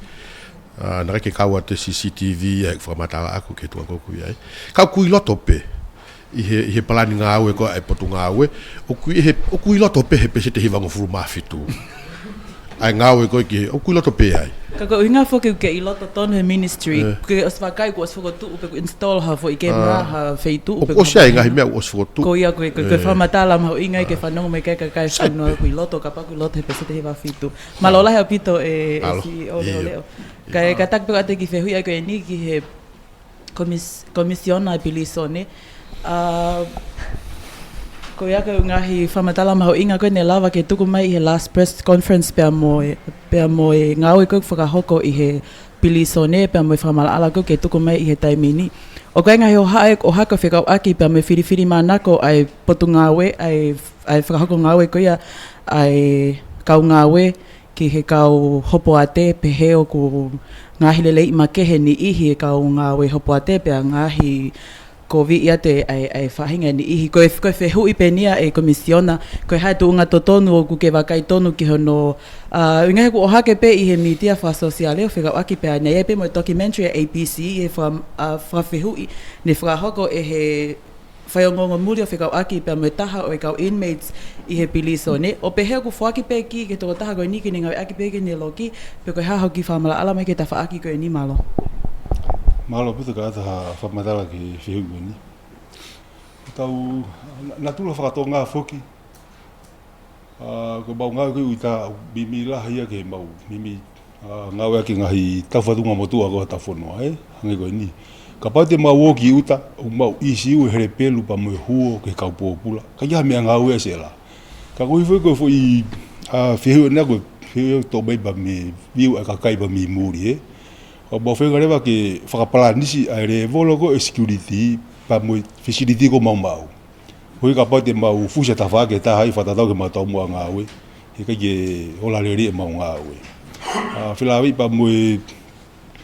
ʻA, naʻe ʻikai ke kau atu he C C T V ia heʻeku fakamatala ʻaʻaku ki he tuʻunga ko ē ʻoku ʻi ai. Ka ʻoku ʻi loto pē ʻi he, ʻi he palani ngāue ko ē ʻa e Potungāue, ʻoku ʻi he, ʻoku ʻi loto pē he peseti ʻe hivangofulu mā fitu ʻa e ngāue ko ē ki he, ʻoku ʻi loto pē ai. Ka ko e ʻuhinga foki ʻoku ke ʻi loto tonu he ministry, ʻe, ke ʻosi vakai kuo ʻosi fokotuʻu pe kuo install ha foʻi camera, ʻa, ha feituʻu pe ʻoku ʻosi ʻi ai e ngaahi meʻa ʻoku ʻosi fokotuʻu. Ko ia ko e, ko e, ko e, ʻe, fakamatala mahuʻinga ia ke fanongo mai ki ai e kakai ʻo e fonua ʻoku ʻi loto, kapau ʻoku ʻi loto he peseti ʻe hiva fitu. Mālō lahi ʻaupito e, e C E O leʻoleʻo. Kae kātaki pē atu ki he fehuʻi ko eni ki he komis-, komisiona e pilīsone. ʻA, ko ia ko e ngaahi fakamatala mahuʻinga ko ē naʻe lava ke tuku mai ʻi he last press conference pea mo e, pea mo e ngāue ko ē ʻoku fakahoko ʻi he pilīsone, pea mo e fakamaʻalaʻala ko ē ʻoku tuku mai ʻi he taimi ni. ʻOku ʻi ai e ngaahi ʻohake, ʻohake fekauʻaki pea mo e filifilimānako ʻa e Potungāue, ʻa e, ʻa e fakahoko ngāue ko ia ʻa e kau ngāue ki he kau hopoate, pehē ʻoku ngaahi lelei makehe e niʻihi e kau ngāue hopoate, pea ngaahi kovi ia te ai, ai faʻahinga e niʻihi. Ko e, ko e fehuʻi pē eni ia e komisiona, ko e hā e tuʻunga totonu ʻoku ke vakai tonu ki hono, ʻa, ʻuhinga he ʻoku ʻohake pē ʻi he mītia fakasōsiale ʻo fekauʻaki pea naʻe ʻi ai pē mo e documentary ʻa e A B C ʻi he faka-, ʻa, fakafehuʻi naʻe fakahoko ʻe he faiongoongo muli ʻo fekauʻaki pea mo e taha ʻo e kau inmates ʻi he pilīsone. ʻO pehē ʻoku foaki pē ki he tokotaha ko eni ke ne ngāueʻaki pē ke ne loki, pe ko e hā hoʻo kiʻi fakamaʻalaʻala mai ki he tafaʻaki ko eni, mālō. Mālō ʻaupito, kātaki ha fakamatala ki he fehuʻi ko eni. Tau, na-, natula fakatonga foki. ʻA, ko ʻemau ngāue ko ē ʻi ʻuta, mimi lahi ia ke mau, mimi, ʻa, ngāueʻaki e ngaahi taufatunga motuʻa ko ē ʻo hotau fonua, ē? Hangē ko eni. Kapau te mau ō ki ʻuta, ʻoku mau ʻisiū e helepelu pea mo e huo ki he kau pōpula. ʻIkai ha meʻangāue ʻa Sela. Ka ko e foʻi, ko e foʻi, ʻa, fehuʻi ʻena ko e fehuʻi ʻoku toʻo mai pē mei he viu ʻa e kakai pē mei muli, ē? ʻOku mau feinga leva ke fakapalanisi ʻa e lēvolo ko ē ʻo e security, pea mo e facility ʻoku mau maʻu. Koeʻuhi kapau te mau fusi ha tafaʻaki ʻe taha ʻi he fakatatau ki heʻemau taumuʻa ngāue, ʻIkai ke ola lelei ʻemau ngāue. ʻA, felāveʻi pea mo e,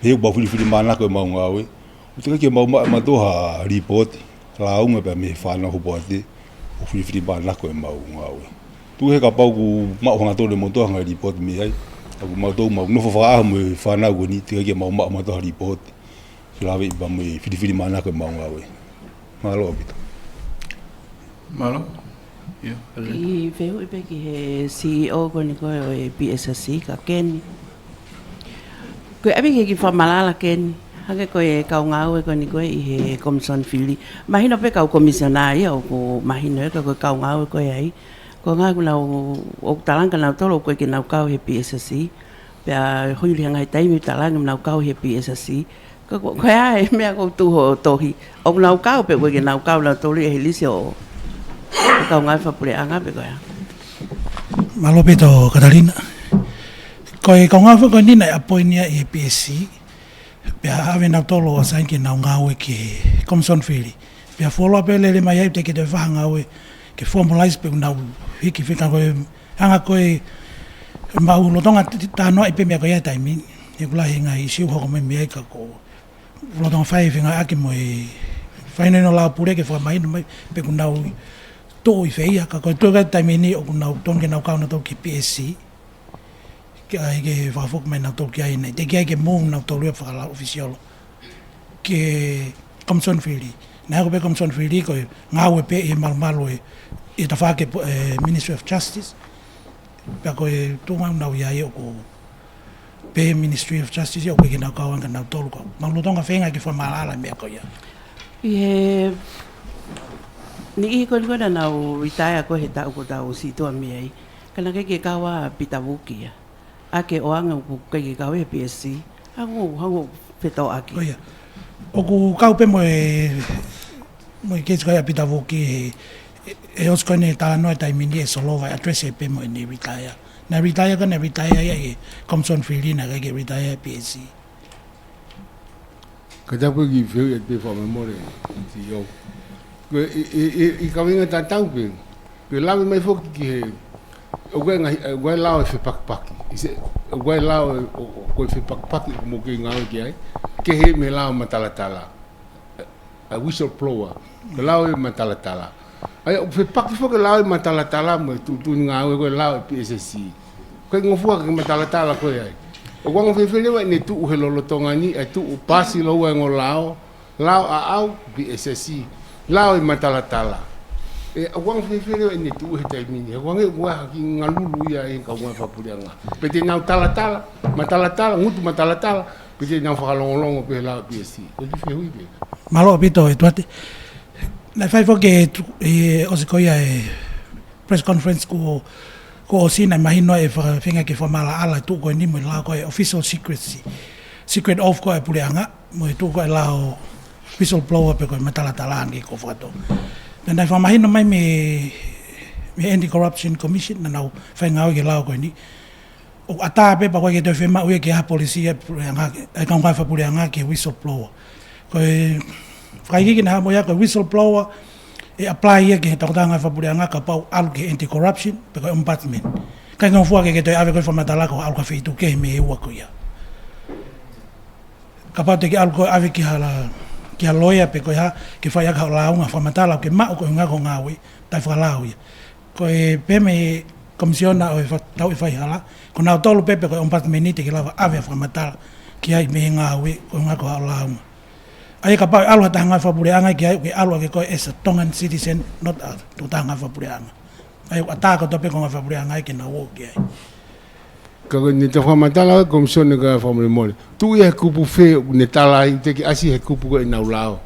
he ʻoku mau filifilimānako ʻemau ngāue. ʻOku teʻeki ke mau maʻu ʻe mautolu ha lipooti lāunga pea mei he fānau hopoate ʻoku filifilimānako ʻemau ngāue. Tuku he kapau ʻoku maʻu hangatonu ʻe mautolu ha ngaahi lipooti mei ai, ʻa ʻoku mautolu mau nofo fakaʻaho mo e fānau ko eni, teʻeki ke mau maʻu ʻe mautolu ha lipooti. Felāveʻi pea mo e filifilimānako ʻemau ngāue. Mālō ʻaupito. Mālō. ʻIo, Katalina. Kiʻi fehuʻi pē ki he C E O ko eni ko ē ʻo e P S C, ka Keni. Ko e ʻapi ke kiʻi fakamaʻalaʻala Keni, hangē ko e kau ngāue ko eni ko ē ʻi he Komisoni Fili. Mahino pē kau komisiona ia ʻoku mahino ē ka ko e kau ngāue ko ē ai. Ko e ngaahi ʻoku nau, ʻoku talaange kia nautolu ʻoku ʻikai ke nau kau he P S C. Pea hili ha ngaahi taimi talaange ʻoku nau kau he P S C. Ko, ko, ko e hā e meʻa ʻoku tuʻu hoʻo tohi? ʻOku nau kau pe ʻoku ʻikai ke nau kau nautolu ia he lisi ʻo e kau ngāue fakapuleʻanga pe ko e hā? Mālō ʻaupito Katalina. Ko e kau ngāue ko eni naʻe appoint ia ʻi he P S C. Pea ʻave nautolu ʻo assign ke nau ngāue ki he Komisoni Fili. Pea follow up e lele mai ai teʻeki ke toe fai ha ngāue ke formalize pe ʻoku nau hiki fika ko e hanga ko ē ʻemau lolotonga t-, t-, talanoaʻi pē meʻa ko ia he taimi ni. He ʻoku lahi e ngaahi issue hoko mai mei ai ka ko e lolotonga fai e fengāueʻaki mo e faʻahinga ʻo e lao pule ke fakamahino mai pe ʻoku nau tuʻu ʻi fē ia ka ko e tuʻu ki he taimi ni ʻoku nau tonu ke nau kau nautolu ki he P S C. Ke ʻai ke fakafoki mai nautolu ki ai naʻe teʻeki ai ke move nautolu ia fakalao official ki he Komisoni Fili. Naʻe hoko pē Komisoni Fili ko e ngāue pē ʻi he malumalu ʻi he tafaʻaki ʻo e Ministry of Justice. Pea ko e tuʻunga ʻoku nau ʻi ai ʻoku pehē Ministry of Justice ʻoku ʻikai ke nau kau ange kia nautolu ka ʻoku mau lolotonga feinga ke fakamaʻalaʻala e meʻa ko ia. ʻI he niʻihi ko eni ko ē naʻa nau retire ko ē he taʻu kuo tau situʻa mei ai. Ka naʻe ʻikai ke kau ʻa Pita Vuki ia. ʻA ia ko e ʻuhinga ʻoku ʻikai ke kau he P S C. Hangē, hangē ʻoku fetōʻaki. ʻIo. ʻOku kau pē mo e, mo e keisi ko ia ʻa Pita Vuki he, he ʻosi ko eni e talanoa he taimi ni ʻe Solova ʻe address pē mo ʻene retire. Naʻe retire ka naʻe retire ia ʻi he Komisoni Fili naʻe ʻikai ke retire he P S C. Ka tapu ki he fehuʻi atu pē fakamolemole, C E O. Ko e, ʻi, ʻi, ʻi, ʻi he kaveinga tatau pē, ke lave mai foki ki he, ʻoku ʻi ai e ngaahi, ʻoku ʻi ai e lao ʻo e fepakipaki. ʻI he, ʻoku ʻi ai e lao ʻo, ʻo, ko e fepakipaki ʻoku mou kei ngāue ki ai. Kehe mei he lao matalatala. ʻA e whistleblower. Ko e lao ʻo e matalatala. ʻA ia, ʻoku fepaki foki e lao ʻo e matalatala mo e tuʻutuʻuni ngāue ko e lao ʻo e P S C. Ko e ngofua ke matalatala ko ē ai. ʻOku anga fēfē leva ʻene tuʻu he lolotonga ni, ʻa e tuʻu pasi lōua e ongo lao, lao ʻaʻau, P S C, lao ʻo e matalatala. ʻE, ʻoku anga fēfē leva ʻene tuʻu he taimi ni. ʻOku anga ʻoku ʻi ai ha kiʻi ngalulu ia ʻi he kau ngāue fakapuleʻanga. Pe te nau talatala, matalatala, ngutu matalatala, pe te nau fakalongolongo pē he lao ʻo e P S C. Ko e kiʻi fehuʻi pē. Mālō ʻaupito ʻEtuate. Naʻe fai foki e tu-, e ʻosi ko ia e press conference kuo, kuo ʻosi naʻe mahino e faka-, feinga ke fakamaʻalaʻala e tuʻu ko eni mo e lao ko e official secrecy. Secret oath ko ē ʻa e puleʻanga, mo e tuʻu ko ē e lao whistleblower pe ko e matalatala ange ko fakato. Naʻe fakamahino mai mei, mei he Anti-Corruption Commission, naʻa nau fai ngāue ki he lao ko eni. ʻOku ʻatā pē pea ʻoku ʻikai ke toe fiemaʻu ia ke ʻi ai ha policy ʻa e puleʻanga, ʻa e kau ngāue fakapuleʻanga ki he whistleblower. Ko e fakaikiiki naʻe hā mo ia ko e whistleblower, ʻe apply ia ki he tokotaha ngāue fakapuleʻanga kapau ʻalu ki he anti-corruption, pe ko e ombudsman. ʻIkai ngofua ke ke toe ʻave ko e fakamatala ko e ʻalu ki ha feituʻu kehe mei he ua ko ia. Kapau te ke ʻalu ko ē ʻave ki ha la-, ki ha lawyer pe ko e hā, ke fai ʻaki haʻo lāunga fakamatala, ke maʻu ko e ʻuhinga ko e ngāue, taʻefakalao ia. Ko e pehē mei he Komisiona ʻo e fa-, Tauʻi Faihala, ko nautolu pē pe ko e ombudsman te ke lava ʻave ha fakamatala ki ai mei he ngāue, ko e ʻuhinga ko haʻo lāunga. ʻA ia kapau ʻe ʻalu ha taha ngāue fakapuleʻanga ki ai, ke ʻalu ʻaki ko ē as a Tongan citizen, not a, tokotaha ngāue fakapuleʻanga. ʻA ia ʻoku ʻatā kotoa pē kau ngāue fakapuleʻanga ia ke nau ō ki ai. Ka ko ʻene toe fakamatala ʻa e Komisiona ka fakamolemole. Tuʻu ia he kupu fē ʻoku ne tala ai, teʻeki ʻasi he kupu ko ē ʻenau lao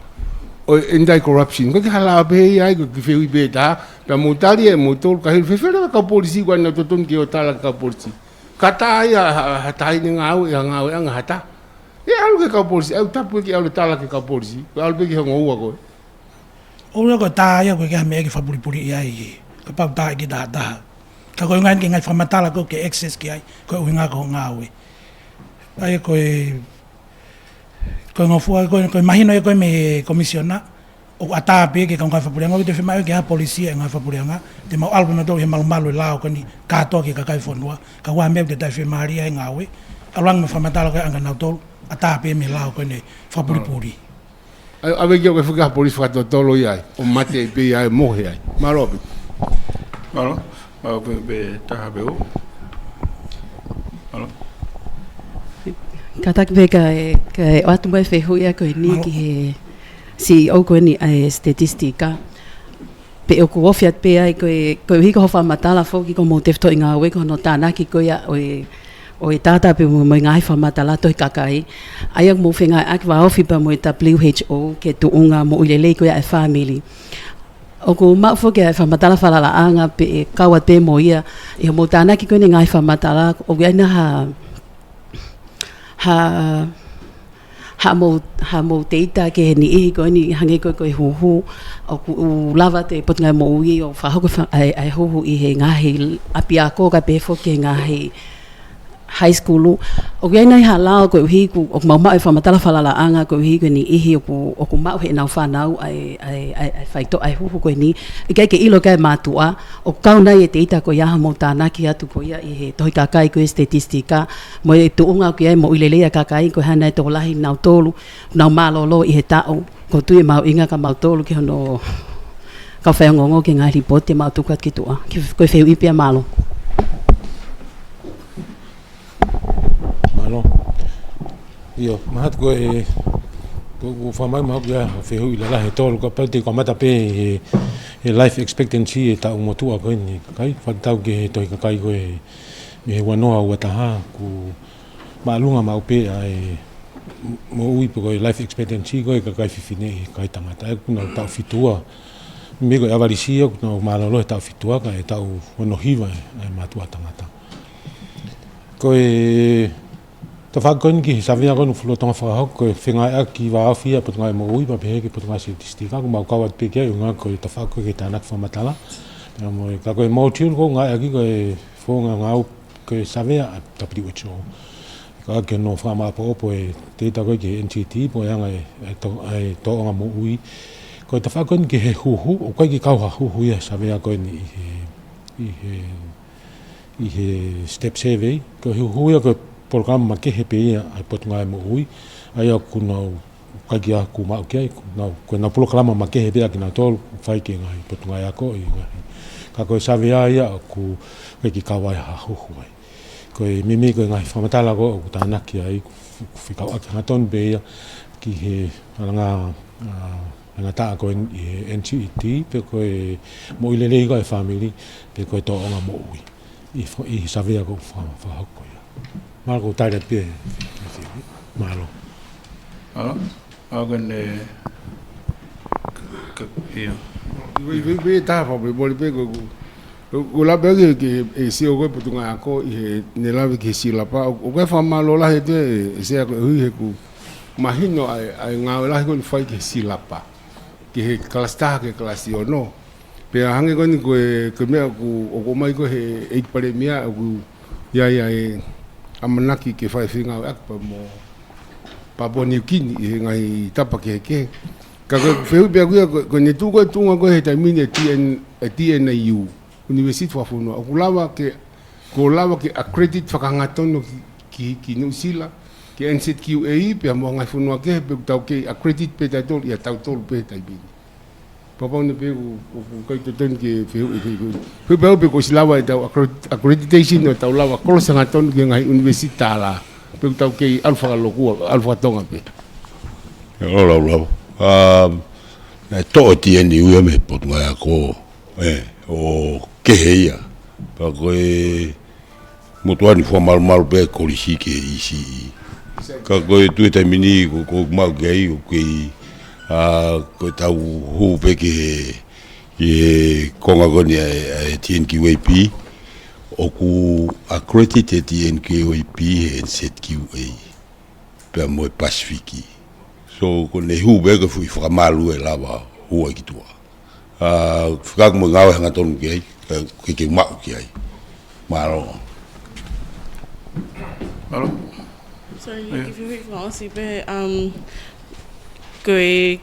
ʻo e anti-corruption. Ko e kiʻi hala pē ia ai, ko e kiʻi fehuʻi pē ʻe taha. Pea mou tali ʻe moutolu ka hili fēfē leva e kau polisi ko ē naʻa nau totonu ke ō tala ki he kau polisi. Ka tā ia ha, ha, ha taha ʻi he ngāue, ha ngāueʻanga ha taha. ʻE ʻalu ki he kau polisi, ʻoku tapu ke ʻalu ʻo tala ki he kau polisi. Ko e ʻalu pē ki he ongo ua ko ē. ʻOku ou lau ko e tā ia ko e kiʻi meʻa ke fakapulipuliʻi ai, kapau tā ʻe ki tahataha. Ka ko e ʻuhinga eni ki he ngaahi fakamatala ko ē ke access ki ai, ko e ʻuhinga ko e ngāue. ʻA ia ko e, ko e ngofua, ko e, ko e mahino ia ko ē mei he Komisiona, ʻoku ʻatā pē ki he kau ngāue fakapuleʻanga, ʻoku ʻikai te fiemaʻu ke ʻi ai ha policy ʻa e ngāue fakapuleʻanga, te mau ʻalu pē mautolu he malumalu e lao ko eni kātoa ki he kakai e fonua, ka ʻoku ʻi ai e meʻa ʻoku ʻikai te fiemālie ai e ngāue, ʻalu ange mo e fakamatala ko ē ʻa kinautolu, ʻatā pē mei he lao ko eni fakapulipuli. ʻAi, ʻave ki ai ʻoku ʻikai fuʻu ki ai ha policy fakatotolo ia ai, ʻo mate pē ia ai, mohe ai. Mālō ʻaupito. Mālō, mālō pē, pē taha pē ʻo. Mālō. Kātaki pē kae, kae ʻoatu mai e fehuʻi ia ko eni ki he C E O ko eni ʻa e statistika. Pea ʻoku ofi atu pē ai ko e, koeʻuhi ko hoʻo fakamatala foki ko hoʻomou tefitoʻi ngāue ko hono tānaki ko ia ʻo e, ʻo e data pea mo, mo e ngaahi fakamatala tohi kakai. ʻA ia ʻoku mou fengāueʻaki vāofi pea mo e W H O ki he tuʻunga moʻui lelei ko ia e fāmili. ʻOku maʻu foki ʻa e fakamatala falalaʻanga pea kau atu pē mo ia ʻi hoʻomou tānaki ko eni e ngaahi fakamatala, ʻoku ʻi ai nai ha, ha, haʻamou, haʻamou data ki he niʻihi ko eni hangē ko e, ko e huhu, ʻoku lava ʻe he Potungāue Moʻui ʻo fakahoko e fa-, ʻa e, ʻa e huhu ʻi he ngaahi ʻapiako kae pehē foki ki he ngaahi high school. ʻOku ʻi ai nai ha lao koeʻuhi ko, ʻoku mau maʻu e fakamatala falalaʻanga koeʻuhi ko e niʻihi ʻoku, ʻoku maʻu heʻenau fānau ʻa e, ʻa e, ʻa e, ʻa e faitoʻo ʻa e huhu ko eni. ʻIkai ke ʻilo ki ai e mātuʻa, ʻoku kau nai e data ko ia ʻa hoʻomou tānaki atu ko ia ʻi he tohi kakai ko e statistika, mo e tuʻunga ʻoku ʻi ai e moʻui lelei ʻa e kakai ko e hā nai e tokolahi ʻo kinautolu, nau mālōlō ʻi he taʻu. ʻOku ou tui ʻe mahuʻinga kia mautolu ki hono kau faiongoongo ki he ngaahi lipooti te mau tuku atu ki tuʻa. Ki, ko e fehuʻi pē ia, mālō. Mālō. ʻIo, mahalo ko e, ko, ko e fakamahino ʻoku ʻi ai ha fehuʻi lalahi ʻe tolu, kapau te u kamata pē he, he life expectancy ʻo e taʻu motuʻa ko eni, kae fakatatau ki he tohi kakai ko ē mei he ua noa ua taha, ʻoku māʻolunga maʻu pē ʻa e moʻui pe ko e life expectancy ko ē ʻa e kakai fefine ʻi he kakai tangata. ʻOku nau taʻu fitu ua, meimei ko e ʻavalisi ia, ʻoku nau mālōlō he taʻu fitu ua, kae taʻu ono hiva ʻa e mātuʻa tangata. Ko e tafaʻaki ko eni ki he savea ko eni ʻoku fuoloa Tonga fakahoko, ko e fengāueʻaki vāofi ʻa e Potungāue Moʻui, pea pehē ki he Potungāue Statistika, ʻoku mau kau atu pē ki ai, ʻuhinga ko e tafaʻaki ko ē ki he tānaki fakamatala. Pea mo e, ka ko e module ʻoku ngāueʻaki ko e founga ngāue ko e savea ʻa e W H O. Ka ke nofo fakamaʻopoʻopo e data ko ē ki he N C T, pea mo e anga e, e tō-, e tōʻonga moʻui. Ko e tafaʻaki ko eni ki he huhu, ʻoku ʻikai ke kau ha huhu ia he savea ko eni ʻi he, ʻi he, ʻi he step survey. Ko e huhu ia ko e polokalama makehe pē ia ʻa e Potungāue Moʻui. ʻA ia ʻoku nau ʻikai ke ʻi ai ha kuo maʻu ki ai, ʻoku nau, ko ʻenau polokalama makehe pē ʻa kinautolu, fai ki he ngaahi potungāue ako ʻi he ngaahi. Ka ko e savea ia ʻoku ʻikai ke kau ai ha huhu ai. Ko e meimei ko e ngaahi fakamatala ko ē ʻoku tānaki ai, ʻoku fekauʻaki hangatonu pē ia ki he alanga, ʻa, alanga taʻu ko ē ʻi he N C T, pe ko e moʻui lelei ko ē ʻa e fāmili, pe ko e tōʻonga moʻui. ʻI he fa-, ʻi he savea ko ē ʻoku fa-, fakahoko ia. Mālō, ko e tali atu pē. Mālō. Mālō. ʻA, ko eni, ka, ʻio. Ui, ui, ui, tā fa, pē mole pē ko, ko, ko e lave pē ki he, e C E O ko ē ʻo e Potungāue Ako ʻi heʻene lave ki he silapa, ʻo, ʻoku ou fakamālō lahi atu ʻe, ʻe Sea koeʻuhi he ʻoku mahino ʻa e, ʻa e ngāue lahi ko eni ʻoku fai ki he silapa, ki he kalasi taha ki he kalasi ono. Pea hangē ko eni ko e, ko e meʻa ʻoku, ʻoku ʻomai ko ē he ʻEiki Palēmia, ʻoku ʻi ai ʻa e ʻamanaki ke fai fengāueʻaki pea mo Papua Niu Kini ʻi he ngaahi tapa kehekehe. Ka ko e fehuʻi pē ʻaku ia, ko, ko ʻene tuʻu ko ē tuʻunga ko ē he taimi ni e T N, e T N A U, ʻUnivēsiti Fakafonua, ʻoku lava ke, kuo lava ke accredit fakahangatonu ki, ki, ki Nuʻusila, ki N Z Q A, pea mo e ngaahi fonua kehe, pe ʻoku tau kei accredit pē tautolu, ʻia tautolu pē he taimi ni. Pea kapau naʻe pehē ʻoku, ʻoku ʻikai totonu ke fehuʻi, fehuʻi, fehuʻi pē ʻaku pe kuo ʻosi lava ʻetau accre-, accreditation ʻo tau lava kolosi hangatonu ki he ngaahi ʻunivēsiti tālā. Pe ʻoku tau kei ʻalu fakalokua, ʻalu fakatonga pē. ʻIo, lau, lau. Um, naʻe toʻo e T N U ia mei he Potungāue Ako, ē, ʻo kehe ia. Pea ko e motuʻa ni fakamalumalu pē kolisi ki he E C E. Ka ko e tuʻu he taimi ni ʻoku, ʻoku maʻu ki ai, ʻoku kei, ʻa, ko ʻetau hū pē ki he, ki he konga ko eni ʻa e, ʻa e T N Q A P, ʻoku accredit e T N Q A P he N Z Q A pea mo e Pasifiki. So, ko ʻene hū pē ko e fuʻu fakamalu ʻe lava hū ai ki tuʻa. ʻA, fekauʻaki mo e ngāue hangatonu ki ai, ʻe, ke, ke maʻu ki ai. Mālō. Mālō. Sorry, ʻio. Ke fehuʻi fakaʻosi pē, um, ko e,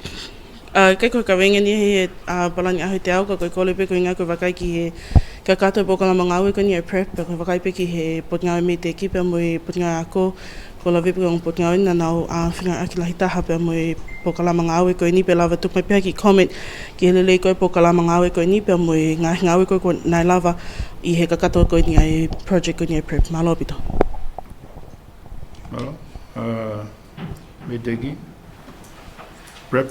ʻA, ʻikai ko e kaveinga ni he, ʻa, palani ʻaho ʻe teau ka ko e kole pē ko e ʻuhinga ko e vakai ki he kakato e polokalama ngāue ko eni ʻa e PREP, pea ko e vakai pē ki he Potungāue Meiteki pea mo e Potungāue Ako, ko e lave pē ki he ongo potungāue naʻa nau, ʻa, fengāueʻaki lahi taha pea mo e polokalama ngāue ko eni pea lava tuku mai pē ha kiʻi comment ki he lelei ko e polokalama ngāue ko eni pea mo e ngaahi ngāue ko ē ko ē naʻe lava ʻi he kakato ko eni ʻa e project ko eni ʻa e PREP. Mālō ʻaupito. Mālō. ʻA, Meiteki. PREP.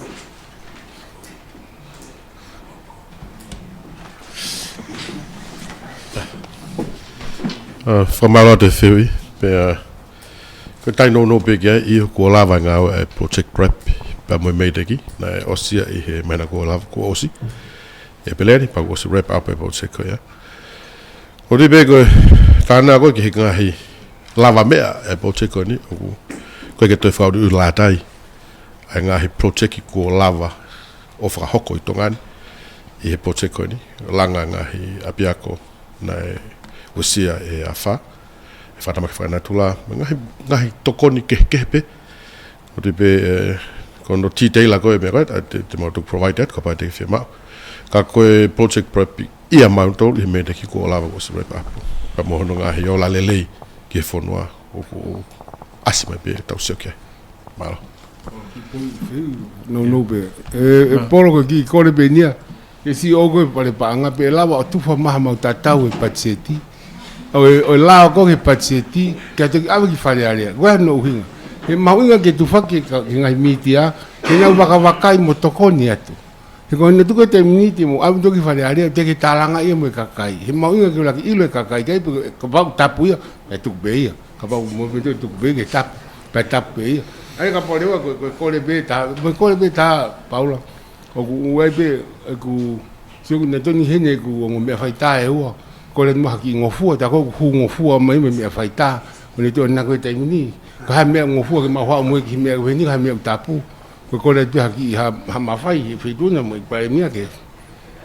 ʻA, fakamālō atu e fehuʻi, pea, ʻa, ko e taimi nounou pē ki ai, ʻio kuo lava e ngāue ʻa e project PREP pea mo e Meiteki, naʻe ʻosi ia ʻi he māhina kuo lava, kuo ʻosi. ʻEpeleli, pea kuo ʻosi wrap up e project ko ia. ʻOku ou tui pē ko e tānaki ko ē ki he ngaahi lavameʻa e project ko eni, ʻoku ʻikai ke toe fakaʻuliʻuli lātai ʻa e ngaahi project kuo lava ʻo fakahoko ʻi Tonga ni ʻi he project ko eni, langa ngaahi ʻapiako naʻe uesia ʻe he afā, ʻe he fakatamaki fakanatula, mo e ngaahi, ngaahi tokoni kehekehe pē. ʻOku ou tui pē, ʻe, ko hono detail ko ē meʻa ko ē, ʻa, te, te mau toki provide atu, kapau te ke fiemaʻu. Ka ko e project PREP ia mautolu ʻi he Meiteki kuo lava kuo ʻosi wrap up. Pea mo hono ngaahi ola lelei ki he fonua ʻoku ʻasi mai pē tau sio ki ai. Mālō. Nounou pē. ʻE, ʻe Polo ko e kiʻi kole pē eni ia. Ke siʻi ʻoku ʻi ai pale paʻanga pē lava ʻo tufa mai ha mau tatau e patiseti. ʻO e, ʻo e lao ko ē he patiseti, ke toki ʻave ki Fale Alea. Ko e hā hono ʻuhinga? He mahuʻinga ke tufa ki he ka-, ki he ngaahi mītia, ke nau vakavakai mo tokoni atu. He ko ʻene tuku e taimi ni te mou ʻave toki ki Fale Alea, te ke tālanga ia mo e kakai. He mahuʻinga ke ʻuluaki ʻilo e kakai, ʻikai pē kapau tapu ia, ʻe tuku pē ia. Kapau mo pē tuku pē ke tapu, pea tapu pē ia. ʻA ia kapau leva ko, ko e kole pē taha, mo e kole pē taha Paula. ʻOku ʻi ai pē, ʻeku, sio ʻoku ne tonu heni ʻeku ongo meʻa faitā ʻe ua. Kole mo ha kiʻi ngofua, tā ko ē ʻoku hū ngofua mai mo e meʻa faitā. ʻO ne toe nako e taimi ni. Ko ha meʻa ngofua ke mau haʻu mo e kiʻi meʻa ko eni, ha meʻa ʻoku tapu. Ko e kole atu ha kiʻi ha, ha mafai, he feituʻu na mo e palēmia ke,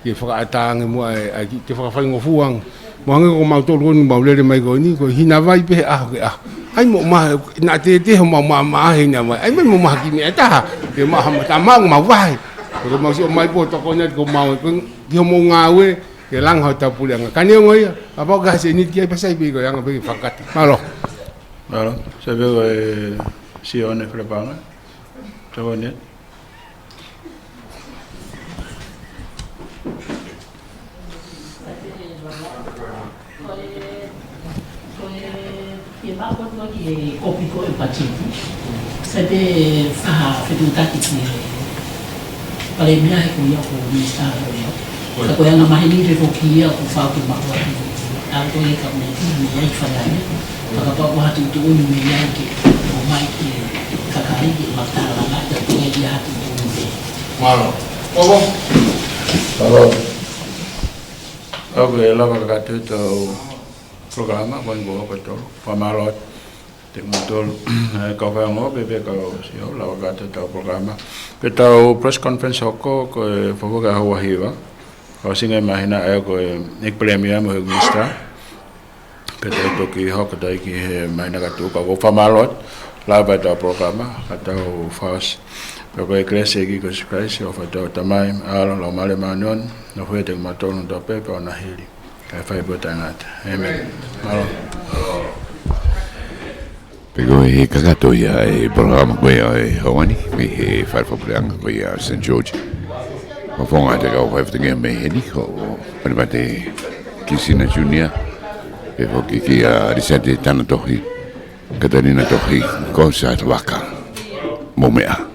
ke fakaʻatā ange muʻa e, ʻa e kiʻi, ke fakafaingofuaʻanga. Mo hangē ko mautolu ko eni mau lele mai ko eni, ko e hina vai pē he ʻaho ki he ʻaho. ʻAi mo ma, naʻa tētē homau maʻamaʻa he hina vai. ʻAi mai mo ma ha kiʻi meʻa ʻe taha, ke ma ha mata mau mau vahe. Ko e mau sio mai pē ʻo tokoni atu ko mau, ko e ki homou ngāue, ke langa hotau puleʻanga. Ka neongo ia, kapau ʻoku ʻi ai ha sēniti ki ai pea sai pē ko e anga pē ke fakakata. Mālō. Mālō. Sai pē ko e Sione Falepaʻanga. Tokoni. Ko e, ko e, ke maʻu atu ki he kopi ko ē patiseti. Sai pē ha fetuʻutaki ki he palēmia he ko ia ko e minisitā ko ia. Ka ko e anga maheni pē foki ia ʻoku fau ke maʻu atu. ʻA ko e ka me, me ia i fai ane. Ka kapau ko ha tuʻutuʻuni mei ai ke ʻomai ki he kakai ke matālanga, ka ko e ia ha tuʻutuʻuni pē. Mālō. Papa. Mālō. ʻOku lava kakato ʻetau polokalama, ko e ngaahi hoko ʻe tolu. Fakamālō atu kiate kimoutolu, ʻe, kau faiongoa pē, pea kau sio, lava kakato ʻetau polokalama. Pea ʻetau press conference hoko, ko e fakafoki ʻaho ua hiva. Ka ʻosi ngaahi māhina ʻe ko e ʻEiki Palēmia mo e minisitā. Pea tau toki hoko atu ki he māhina ka tuʻu, ka ʻoku ou fakamālō atu, lava ʻetau polokalama, ka tau fakaʻosi. Pea ko e kelesi ʻa e ʻEiki ko Sīsū Kalaisi, ʻofa ʻa e Tamai, ʻAlo, Laumālie Māʻoniʻoni, nofoʻia ʻiate kimautolu hono toʻa pē, pea ʻoua naʻa hili. Kae fai pē ʻo taʻengata. ʻĒmeni. Mālō. Pea ko e kakato ia e polokalama ko ia ʻo e ʻaho ni, mei he fale fakapuleʻanga ko ia Saint George. Fakafofonga ʻa e kau faifatongia mei heni ko Panipate Kisina Junior. Pea foki kia Lisete Tanatohi, Katalina Tohi, ko Sātavaka. Mou meʻa.